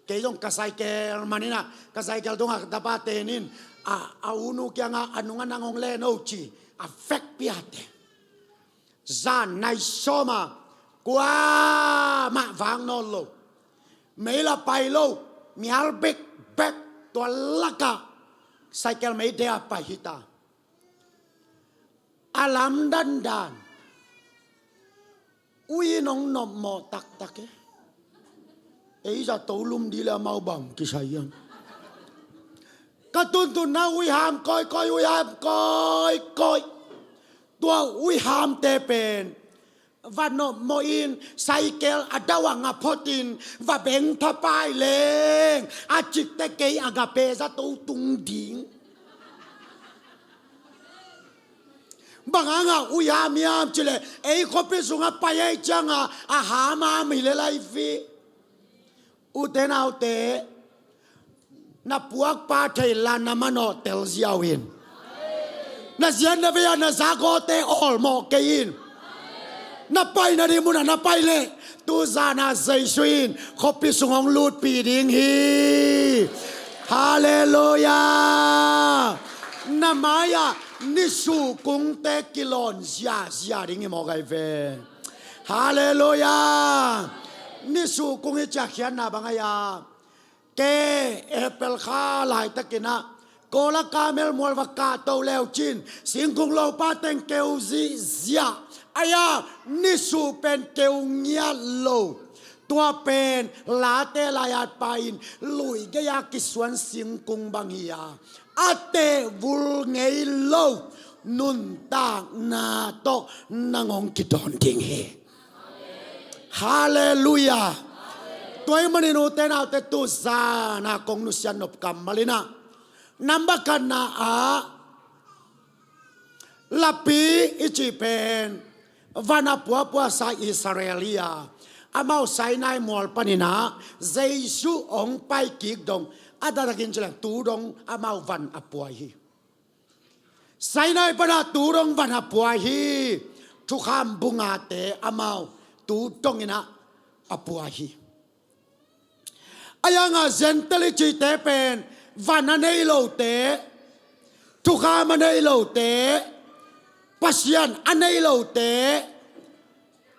kei zong ka cycle maninah ka cycle tungah ka tapa tenin a, a unu kiangah a nunga nang hong len o ci a fekpih a te. Zan nai sawma kuamah vak nawn lo. Mei la pai lo. Mial bek bek tua lakah cycle mei dea pai hita. A lamdandan ui nong nopmawh taktak e. Ei zato lum dih le amau bang kisai hiam? Ka tuntunna ui ham kawikawi, ui ham kawikawi. Tua ui hamte pen va nopmawh in cycle a dauh a nga photin va beng thapai leng a cikte kei Agape zato tung ding. Bang hanga ui ham hiam cileh ei khuapi sungah pai ahi cianga a hamham hi le lai fi. Ute naute, na puakpa thei la na manawh tel ziau in. Na zian na vei a na zak awte awlmawh kei in. Na pai nading munah na pai leh tuzana Jesu in khuapi sung hong lutpih ding hi. Halleluiah. Na mai-ah nisu kungte kilawn ziazia ding hi mawk ahi ve. Halleluiah. Nisu kung i ciah khiatna bang ahi a. Ke April kha laitakinah Kawla Kamel mual va kahto leucin singkung lopa teng keu zihziah ahi a. Nisu pen keu ngiat lo. Tua pen late lai-at pa in luigei-a kisuan singkung bang hi a. A tehvul ngei lo nuntakna tawh nang hong kidawn ding hi. Halleluiah. Tua ahih manin ute naute tuzana kong nusiat nop kammal inah namba khatna ah lapi i cih pen van a puapuasa Israel hi a, amau Sinai mual paninah Jesu hong paikik dong a taktakin cileng tu dong amau van a puai hi. Sinai pana tu dong van a puai hi. Thukham bungate amau tu donginah a puai hi. A yanga Gentile i cihte pen van a nei lote, thukham a nei lote, Pasian a nei lote,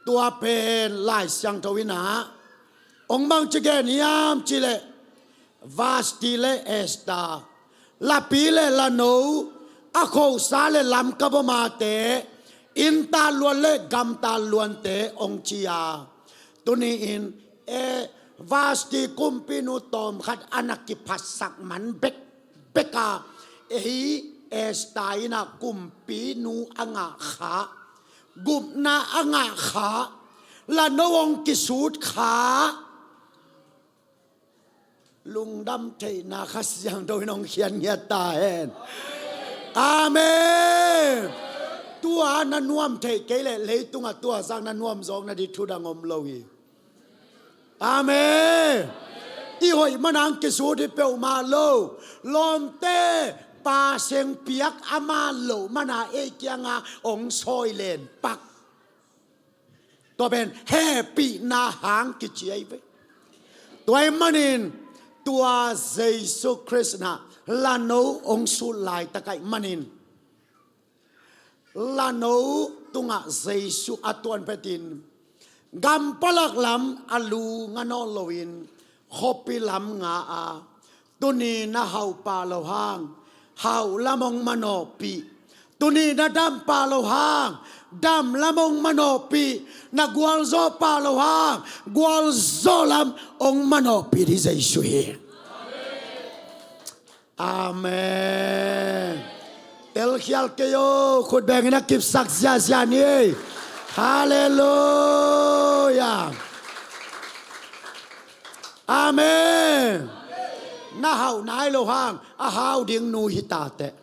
tua pen Lai Siangtho inah hong bangci gen hiam cileh Vasti le Esther, lapi le lano, a khosa le lamkabomate, inntan luan le gamtan luante hong ci a. Tuni-in e Vasti kumpinu tawmkhat a na kiphatsak man bekbeka ei Esther inah kumpinu a ngah kha, gupna a ngah kha, lano hong kisut kha. Lungdam theihna Kha Siangtho in hong khian ngiat ta hen. Amen. Tua na nuam theih kei leh leitungah tua zak na nuam zawk nading thudang om lo hi. Amen. I hoih manang kisut hi peuhmah lo. Lawmte Pa seng piak ama loh mana ei kianga ong sawi len pak. Tua pen hehpihna hang kici ahi ve. Tua ahih manin tua Jesu Khrist na lano ong sut laitak ahih manin lano tungah Jesu a tuan phetin gam palak lam a lu nga nawn loin khuapi lam nga a, tuni na hauh pah lo hang hauh lam ong manawhpih, tuni na dam pah lo hang dam lam ong manawhpih, na gualzawh pah lo hang gualzawh lam ong manawhpih ding Jesu hi. Amen. Telkhial kei o, khut bengin a kipsak ziahziah ni. Halleluia. Amen. Na hauh nai lo hang a hau ding nu hi ta teh.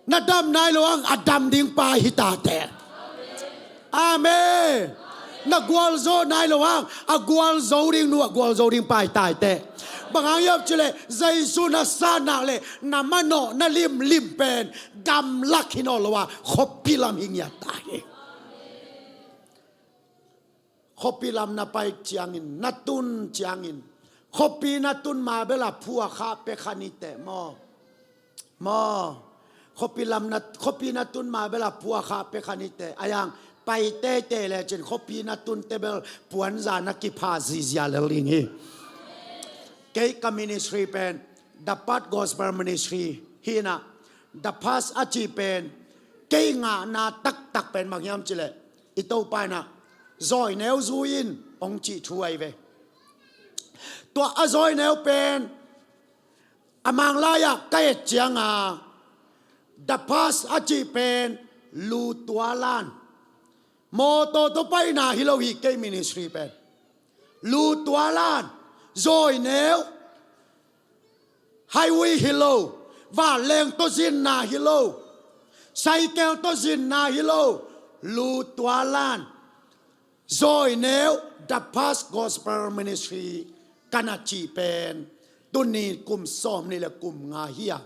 Na dam nai lo hang a dam ding pa hi ta teh. Amen. Na gualzo nai lo hang a gualzo ding nu a gualzo ding pa hi ta teh. Bang hang hiam cih leh Jesu na sat nak leh na manawh na limlim pen gamlak hi nawn lo a khuapi lam hi ngiat ta hi. Khuapi lam na pai ciangin, na tun ciangin, khuapi na tun ma bel a phuakha pia kha ni teh maw? Maw? Khuapi lam na, khuapi na tun ma bel a phuakha pia kha ni teh. A yang pai teitei lecin khuapi na tun teh bel puanza na kipha zihziah lel ding hi. Kei ka ministry pen The Path Gospel Ministry hi na, The Path a cih pen kei ngahna taktak pen bang hiam cih leh i Topa in a zawi neu zui in ong cih thu ahi ve. Tua a zawi neu pen a Manglai ah ka et cianga The Path a cih pen lu tualan, mawtaw tawh paina hi lo hi kei ministry pen. Lu tualan, zawi neu, highway hi lo, vanleng tawh zinna hi lo, cycle tawh zinna hi lo, lu tualan, zawi neu, The Path Gospel Ministry ka na cih pen tuni kum sawmnih le kum nga hi a.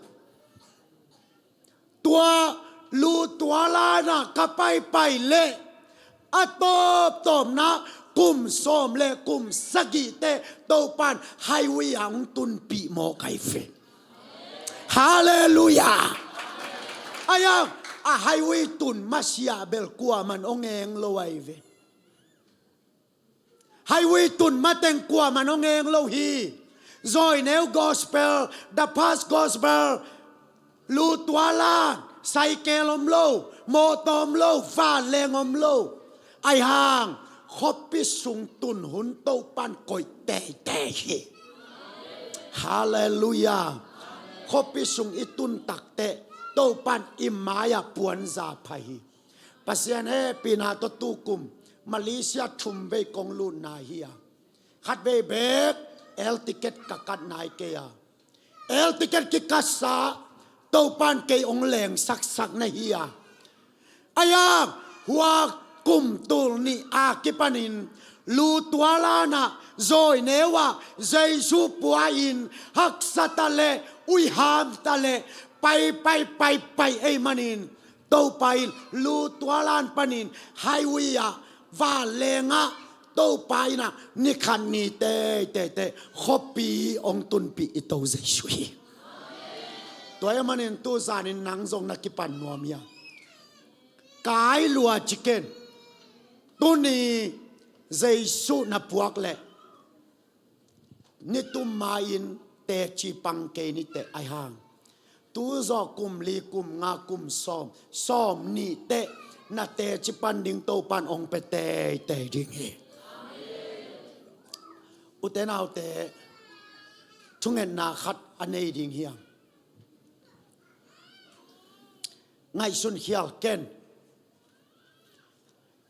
Tua lu tualan ah ka paipai leh a tawptawpna kum sawm le kum sagih teh Topan highway ah hong tunpih mawk ahi ve. Halleluia. Ahi hang a highway tun masiah bel kuaman hong eng lo ahi ve. Highway tun mateng kuaman hong eng lo hi. Zawi neu gospel, The Path Gospel, lu tualan, cycle om lo, mawtaw om lo, vanleng om lo. Ahi hang khuapi sung tun hun Topan koih teitei hi. Halleluia. Khuapi sung i tun tak teh Topan i mai-ah puanza phai hi. Pasian hehpihna tawh tu kum Malaysia thum vei kong lutna hi a, khat vei bek air ticket ka kat nai kei a, air ticket kikatsa Topan kei hong lengsaksak na hi a. Ahi hang hua kum tul nih a kipanin lu tualan ah zawi neu ah Jesu pua-in haksa ta leh uiham ta leh pai pai pai pai ei manin Topa in lu tualan panin highway ah vanleng ah Topa in ah ni khat ni teitei teh khuapi hong tunpih i To Jesu hi. Tua ahih manin tu zanin nang zong na kipan nuam hia? Kai lua ci ken. Tuni Jesu na puak leh nitum ma-in teci pang kei ni teh ahi hang tu zawh kum li kum nga kum sawm, sawmnih teh na teci pan ding Topan hong pia teitei ding hi. Ute naute, thungetna khat a nei ding hiam? Ngaihsun khial ken.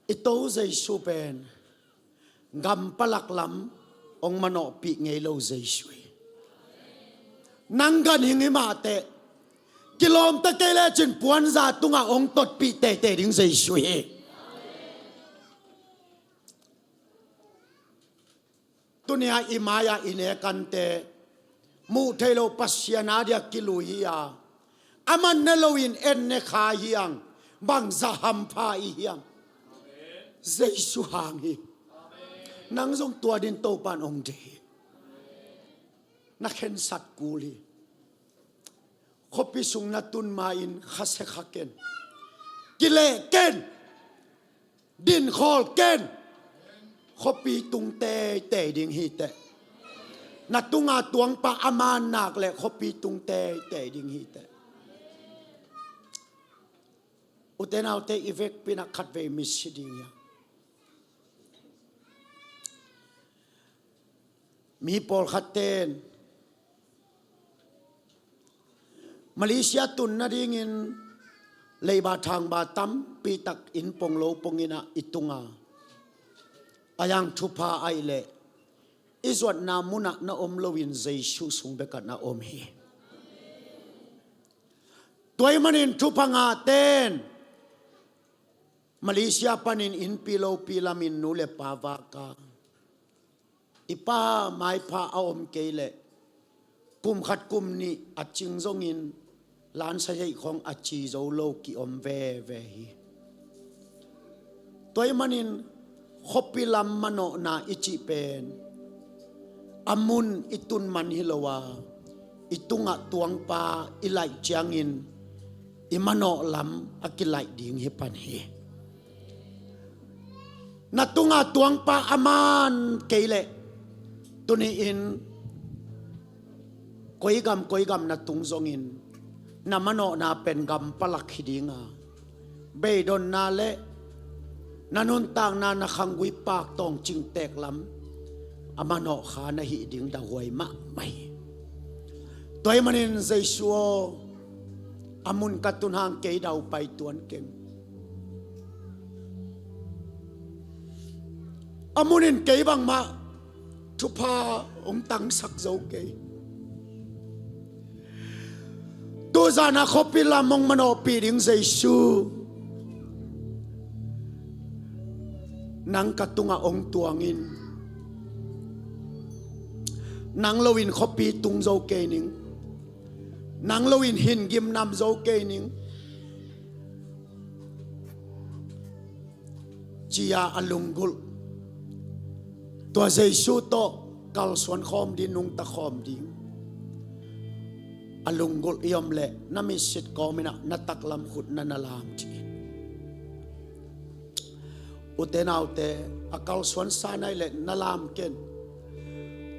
I To Jesu pen gam palak lam hong manawhpih ngei lo Jesu hi. Nang ganhing hi mah teh kilawmta kei lecin puanza tungah hong totpih teitei ding Jesu hi. Tuni-a i mai-ah i nekante Muh theih loh Pasian a dia kilui hi a, a man ne loin en ne kha hiang, bangzah hampha i hiam? Jesu hang hi. Nang zong tua din Topan ong deih hi. Na khensat kul hi. Khuapi sung na tun ma-in khasia kha ken. Kileh ken. Dinkhawl ken. Khuapi tung teitei ding hi teh. Na tunga tuangpa a man nak leh khuapi tung teitei ding hi teh. Ute naute, i vekpi-in ah khatvei misi ding hi a. Mi pawlkhatte in Malaysia tun nadingin leiba thangba tampi tak inn pong lo pong in ah i tung a, a yang thupha ahih leh i zuatna mun ah na om loin Jesu sung bek ah na om hi. Tua ahih manin thupha ngahte in Malaysia panin innpi lopi lamin nu le pa vak a, i pa maipha a om kei leh kum khat kum nih a cing zongin lansa heih khawng a ci zo lo ki-om veve hi. Tua ahih manin khuapi lam manawhna i cih pen a mun i tun man hi lo a, i tungah tuangpa i laih ciangin i manawh lam a kilaih ding hi pan hi. Na tunga tuangpa a man kei leh tuni-in koi gam koi gam na tung zongin na manawhna pen gam palak hi ding a, beidonna le na nuntakna, na khanggui pak tawng cingtek lam a manawh kha na hih ding dahuai mahmah hi. Tua ahih manin Jesu aw, a mun ka tun hang kei dau pai tuan keng. A mun in kei bangmah thupha hong tangsak zo kei. Tuzan a khuapi lam hong manawhpih ding Jesu, nang ka tungah hong tuang in. Nang loin khuapi tung zo kei ning. Nang loin hin gimnam zo kei ning, ci-a a lunggulh. Tua Jesu tawh kalsuan khawm ding, nungta khawm ding a lunggulh i om leh na mitsit kawmin ah na taklam khut na na lam dih in. Ute naute, a kalsuan sa nai leh na lam ken.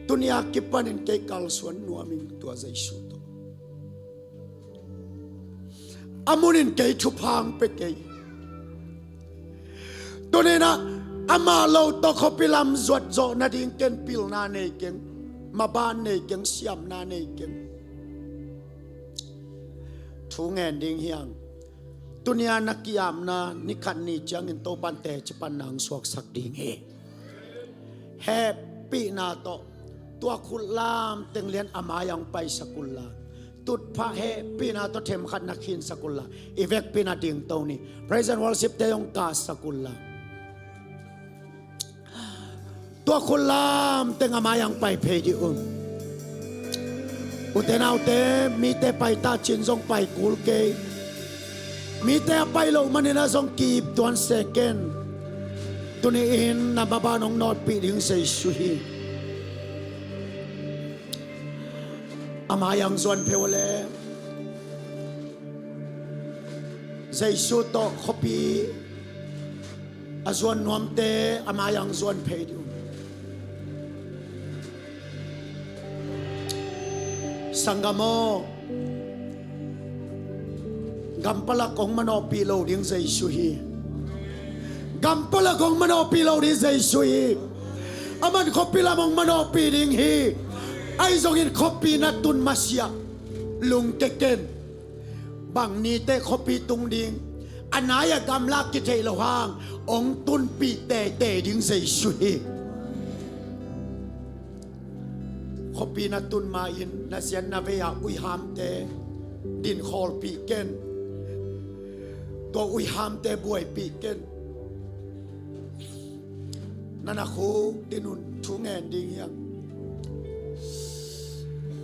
Tuni-a kipanin kei kalsuan nuam ing tua Jesu tawh. A munin kei thupha hong pia kei. Tuni-in ah amah lo tawh khuapi lam zuat zawh nading ken pilna nei keng. Maban nei keng, siamna nei keng. Thu ngen ding hiang. Tuni-a na ki-apna ni khat ni ciangin Topan teci panna hong suaksak ding hi. Hehpihna tawh tua khut lam teng lian a mai-ah hong paisak unla, tutphah hehpihna tawh themkhat na khinsak unla, i vekpi-in ah dingto ni. Praise and worship te hong kasak unla, tua khut lam teng a mai-ah hong pai phei dih un. Ute naute, mite pai ta cin zong pai kul kei. Mite a pai loh manin ah zong ki-ip tuan se ken. Tuni-in na maban hong nawtpih ding Jesu hi. A mai-ah hong zuan phei un le. Jesu tawh khuapi a zuan nuamte a mai-ah hong zuan phei dih un. Sanggam aw, gam palak hong manawhpih lo ding Jesu hi. Gam palak hong manawhpih lo ding Jesu hi. Aman khuapi lam hong manawhpih ding hi. Ahi zongin khuapi na tun masiah lungke ken. Bang nite khuapi tung ding, a nai-ah gamla kitheih loh hang hong tunpih teitei ding Jesu hi. Khuapi na tun ma-in na sian na vei-a uihamte dinkhawlpih ken. Tua uihamte buaipih ken. Na na khuk dih un, thu ngen ding hiang.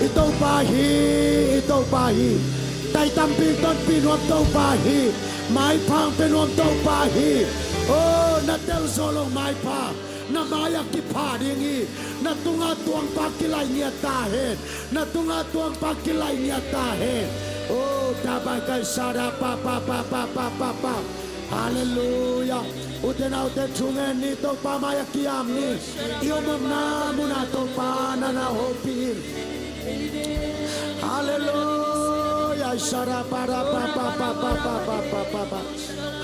I Topa hi, i Topa hi. Taitampi tonpih nuam Topa hi. Maipha hong pia nuam Topa hi. O, na telzaw lo maipha na mai-ah kipha ding hi. Na tungah tuangpa kilaih ngiat ta hen. Na tungah tuangpa kilaih ngiat ta hen. O, tabai kai sada pa pa pa pa pa pa pa. Halleluia. Ute naute, thungen ni, Topa mai-ah kiam ni. I om omna munah Topa na na hopih in. Halleluia. Sada pa da pa pa pa pa pa pa pa pa pa.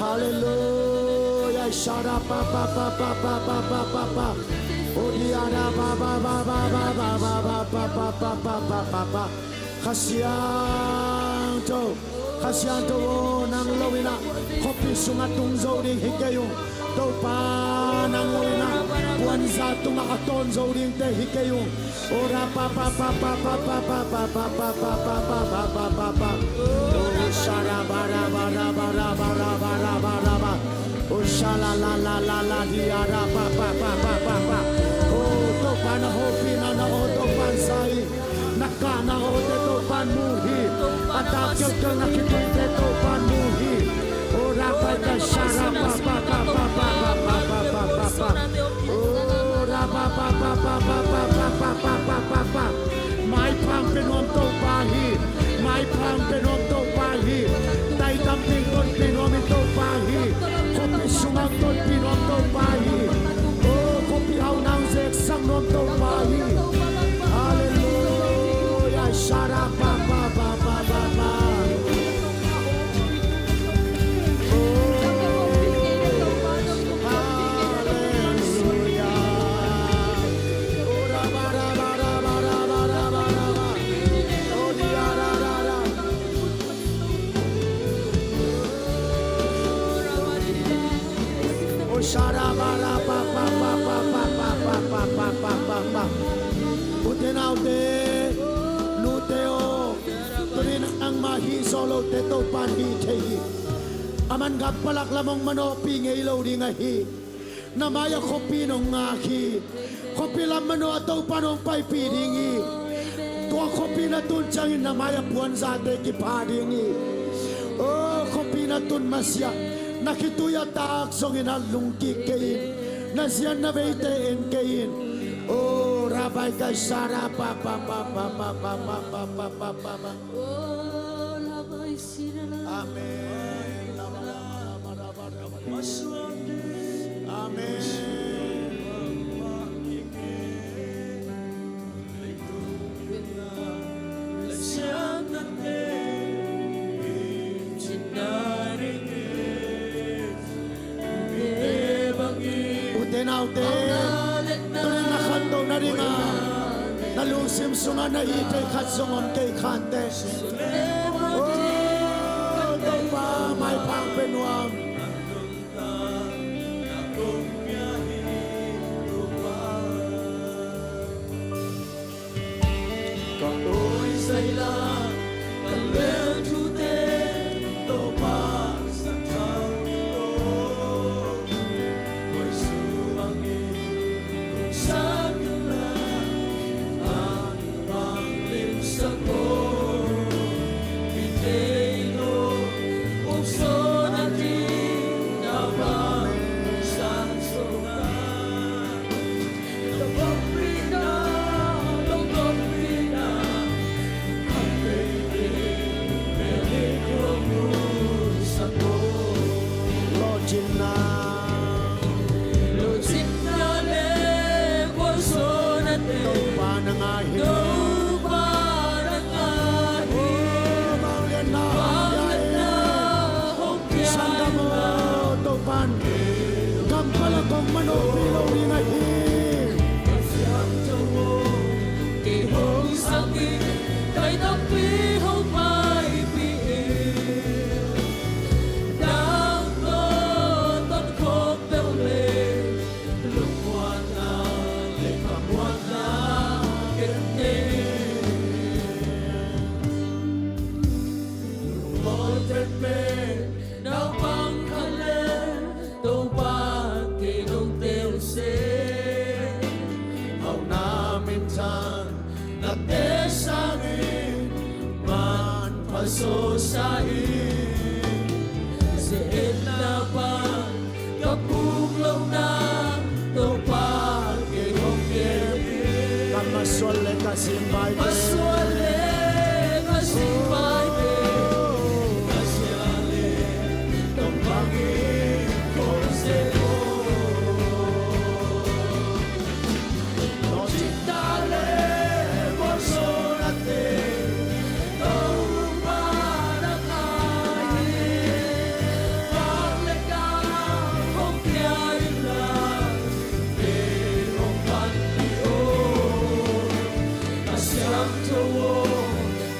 Halleluia. Sada pa pa pa pa pa pa pa pa pa. O dia da pa pa pa pa pa pa pa pa pa pa pa pa pa. Kha Siangtho, Kha Siangtho aw, nang lo in ah khuapi sungah tung zo ding hi kei ung. Topa, nang lo in ah puanza tungah a tawn zo dingte hi kei ung. O ra pa pa pa pa pa pa pa pa pa pa pa pa pa pa pa pa. O sha ra ba ra ba ra ba ra ba ra ba ra ba ra ba. O sha la la la la la di a ra pa pa pa pa pa pa. O Topa, na hopihna na aw Topa in za hi. Na kahna awte Topa in mu hi. A tak keuhkeuh na khituite Topa in mu hi. O ra pa ka sha ra pa pa pa pa pa pa pa pa pa pa pa. O ra pa pa pa pa pa pa pa pa pa pa pa pa. Maipha hong pia nuam Topa hi. Maipha hong pia nuam Topa hi. Taitampi tonpih nuam i Topa hi. Khuapi sungah tonpih nuam Topa hi. O khuapi hauhna hong zeksak nuam Topa hi. Halleluia. Sha ra pa pa pa pa pa pa. Ute naute, nute aw, tuni nangmah hih zawh lote Topa in hih thei hi. Aman gam palak lam hong manawhpih ngei lo ding ahi. Na mai-ah khuapi in hong ngak hi. Khuapi lam manawh a Topa in hong paipih ding hi. Tua khuapi na tun ciangin na mai-ah puanzate kipha ding hi. O khuapi na tun masiah na khitui a tak zongin ah lungkik kei in. Na zian na veite en kei in. O Rabbi Kaisara pa pa pa pa pa pa pa pa pa pa pa. Amen. Amen. Ute naute, tuni na khantoh nadingah na lungsim sungah na it thei khat zong om kei khante. O Topa, maipha hong pia nuam. Ka awi zaila ka lel thute Topa sak thang lo. Koi su bangin kong sak la, a bang lim sak ko. Ki thei lo uk so na ti na bang san so na. Sanggam aw, Topa'n gam palak hong manawhpih lo ding ahi. Kei hong zangin, kai tampi hong paipih in. Dang tawh ton khawm peuh le lung Sangin manpha sawsa hi. Ze-etna pan ka puk lohna Topa kei hong kem hi. Ka masual le ka zingvaite. Masual le ka zingvaite. Ka zia le tong bangin kong ze lo.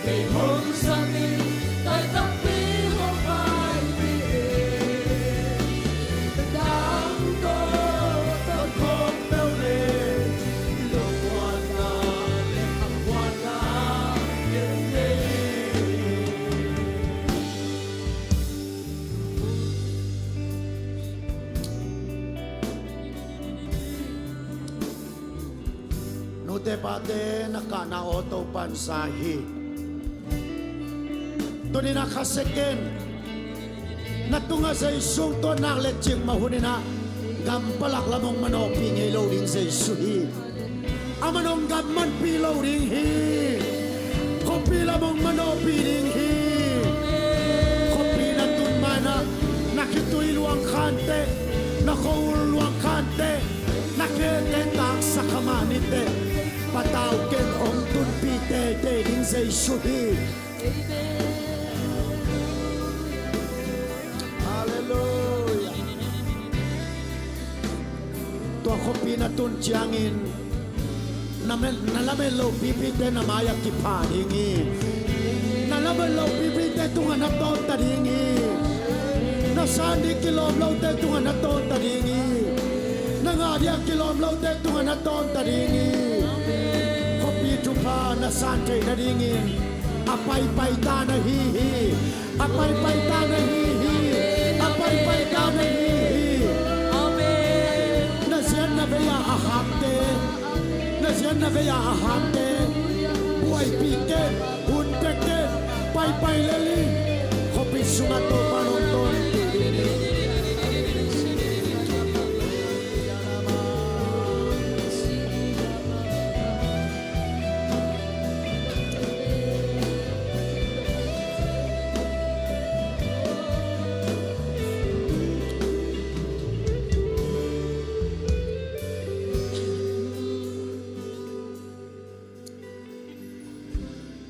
Kei hong zang in, tai takpi hong paipih in. Dang tawh tawh khawm peuh le, lungmuanna le khammuanna gen thei hi. Nute pate, na kahna aw Topa'n za hi. Tuni-in a khasia ken, na tungah Jesu hong tuat nak le cikmah hun-in ah gam palak lam hong manawhpih ngei lo ding Jesu hi. Aman hong gam manpih lo ding hi. Khuapi lam hong manawhpih ding hi. Khuapi na tun ma-in ah na khitui luang kha inteh, na khua-ul luang kha inteh, na khete taksa kha mah ni teh, patau ken, hong tunpih teitei ding Jesu hi. Halleluiah. Tua khuapi na tun ciangin na men, na lamen lohpipite na mai-ah kipha ding hi. Na lamen lohpipite tungah na tawnta ding hi. Na san ding kilawm lote tungah na tawnta ding hi. Na ngah ding a kilawm lote tungah na tawnta ding hi. Khuapi thupha na san theih nadingin a paipai ta na hi hi. A paipai ta na hi hi. A paipai ta na hi hi. Amen. Na ziatna vei-a a hamte, na ziatna vei-a a hamte, buaipih ken, hun pia ken, paipai lel in. Khuapi sungah Topa hong tawnpih ding hi.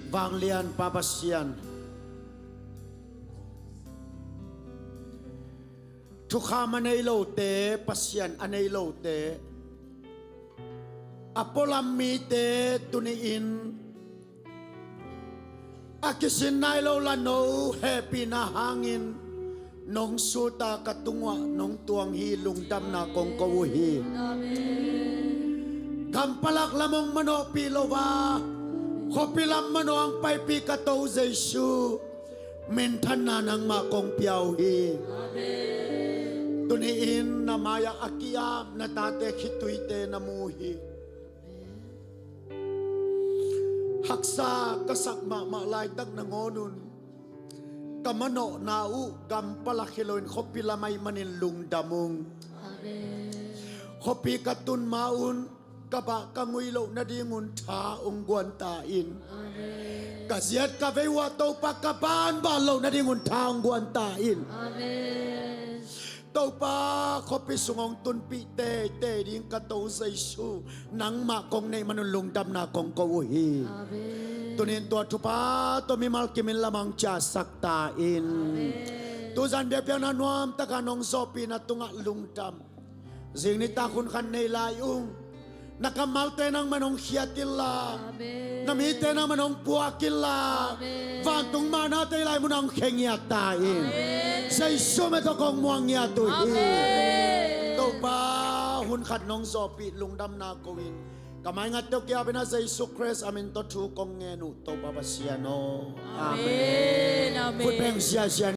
Vanglian Pa Pasian, thukham a nei lote, Pasian a nei lote, a pualam mite tuni-in a kisin nai lo la no hehpihna hangin nong sut a, ka tung uah nong tuang hi. Lungdamna kong ko uh hi. Amen. Gam palak lam hong manawhpih lo a, khuapi lam manawh hong paipih ka To Jesu, minthanna nangmah kong pia uh hi. Amen. Tuni-in na mai-ah a ki-ap na tate khituite na mu hi. Haksa ka sak mahmah laitak nangawn un ka manawhna uh gam palak hi loin khuapi lam ahih manin lungdam ung. Amen. Khuapi ka tun ma-un ka bah ka ngui loh nadingun tha hong guan ta in. Amen. Ka ziat ka vei uah Topa ka banban loh nadingun tha hong guan ta in. Amen. Topa, khuapi sung hong tunpih teitei ding ka To Jesu, nangmah kong neih manun lungdamna kong ko uh hi. Amen. Tuni-in tua thupha tawh mimal kimin lamah hong ciahsak ta in. Amen. Tuzan biakpiakna nuamtaka nong zawhpihna tungah lungdam. Zing nitak hun khat nei lai ung. Na kammalte nangman hong khiat inla. Amen. Na mite nangman hong puak inla. Amen. Vantung mahnate i lai munah hong khe ngiat ta in. Amen. Jesu min tawh kong muang ngiat uh hi. Amen. Topa, hun khat nong zawhpih lungdamna ko in. Ka maingatte uh ki-apin a Jesu Khrist a min tawh thu kong ngen uh Topa Pasian aw. Amen. Amen. Khut beng ziazia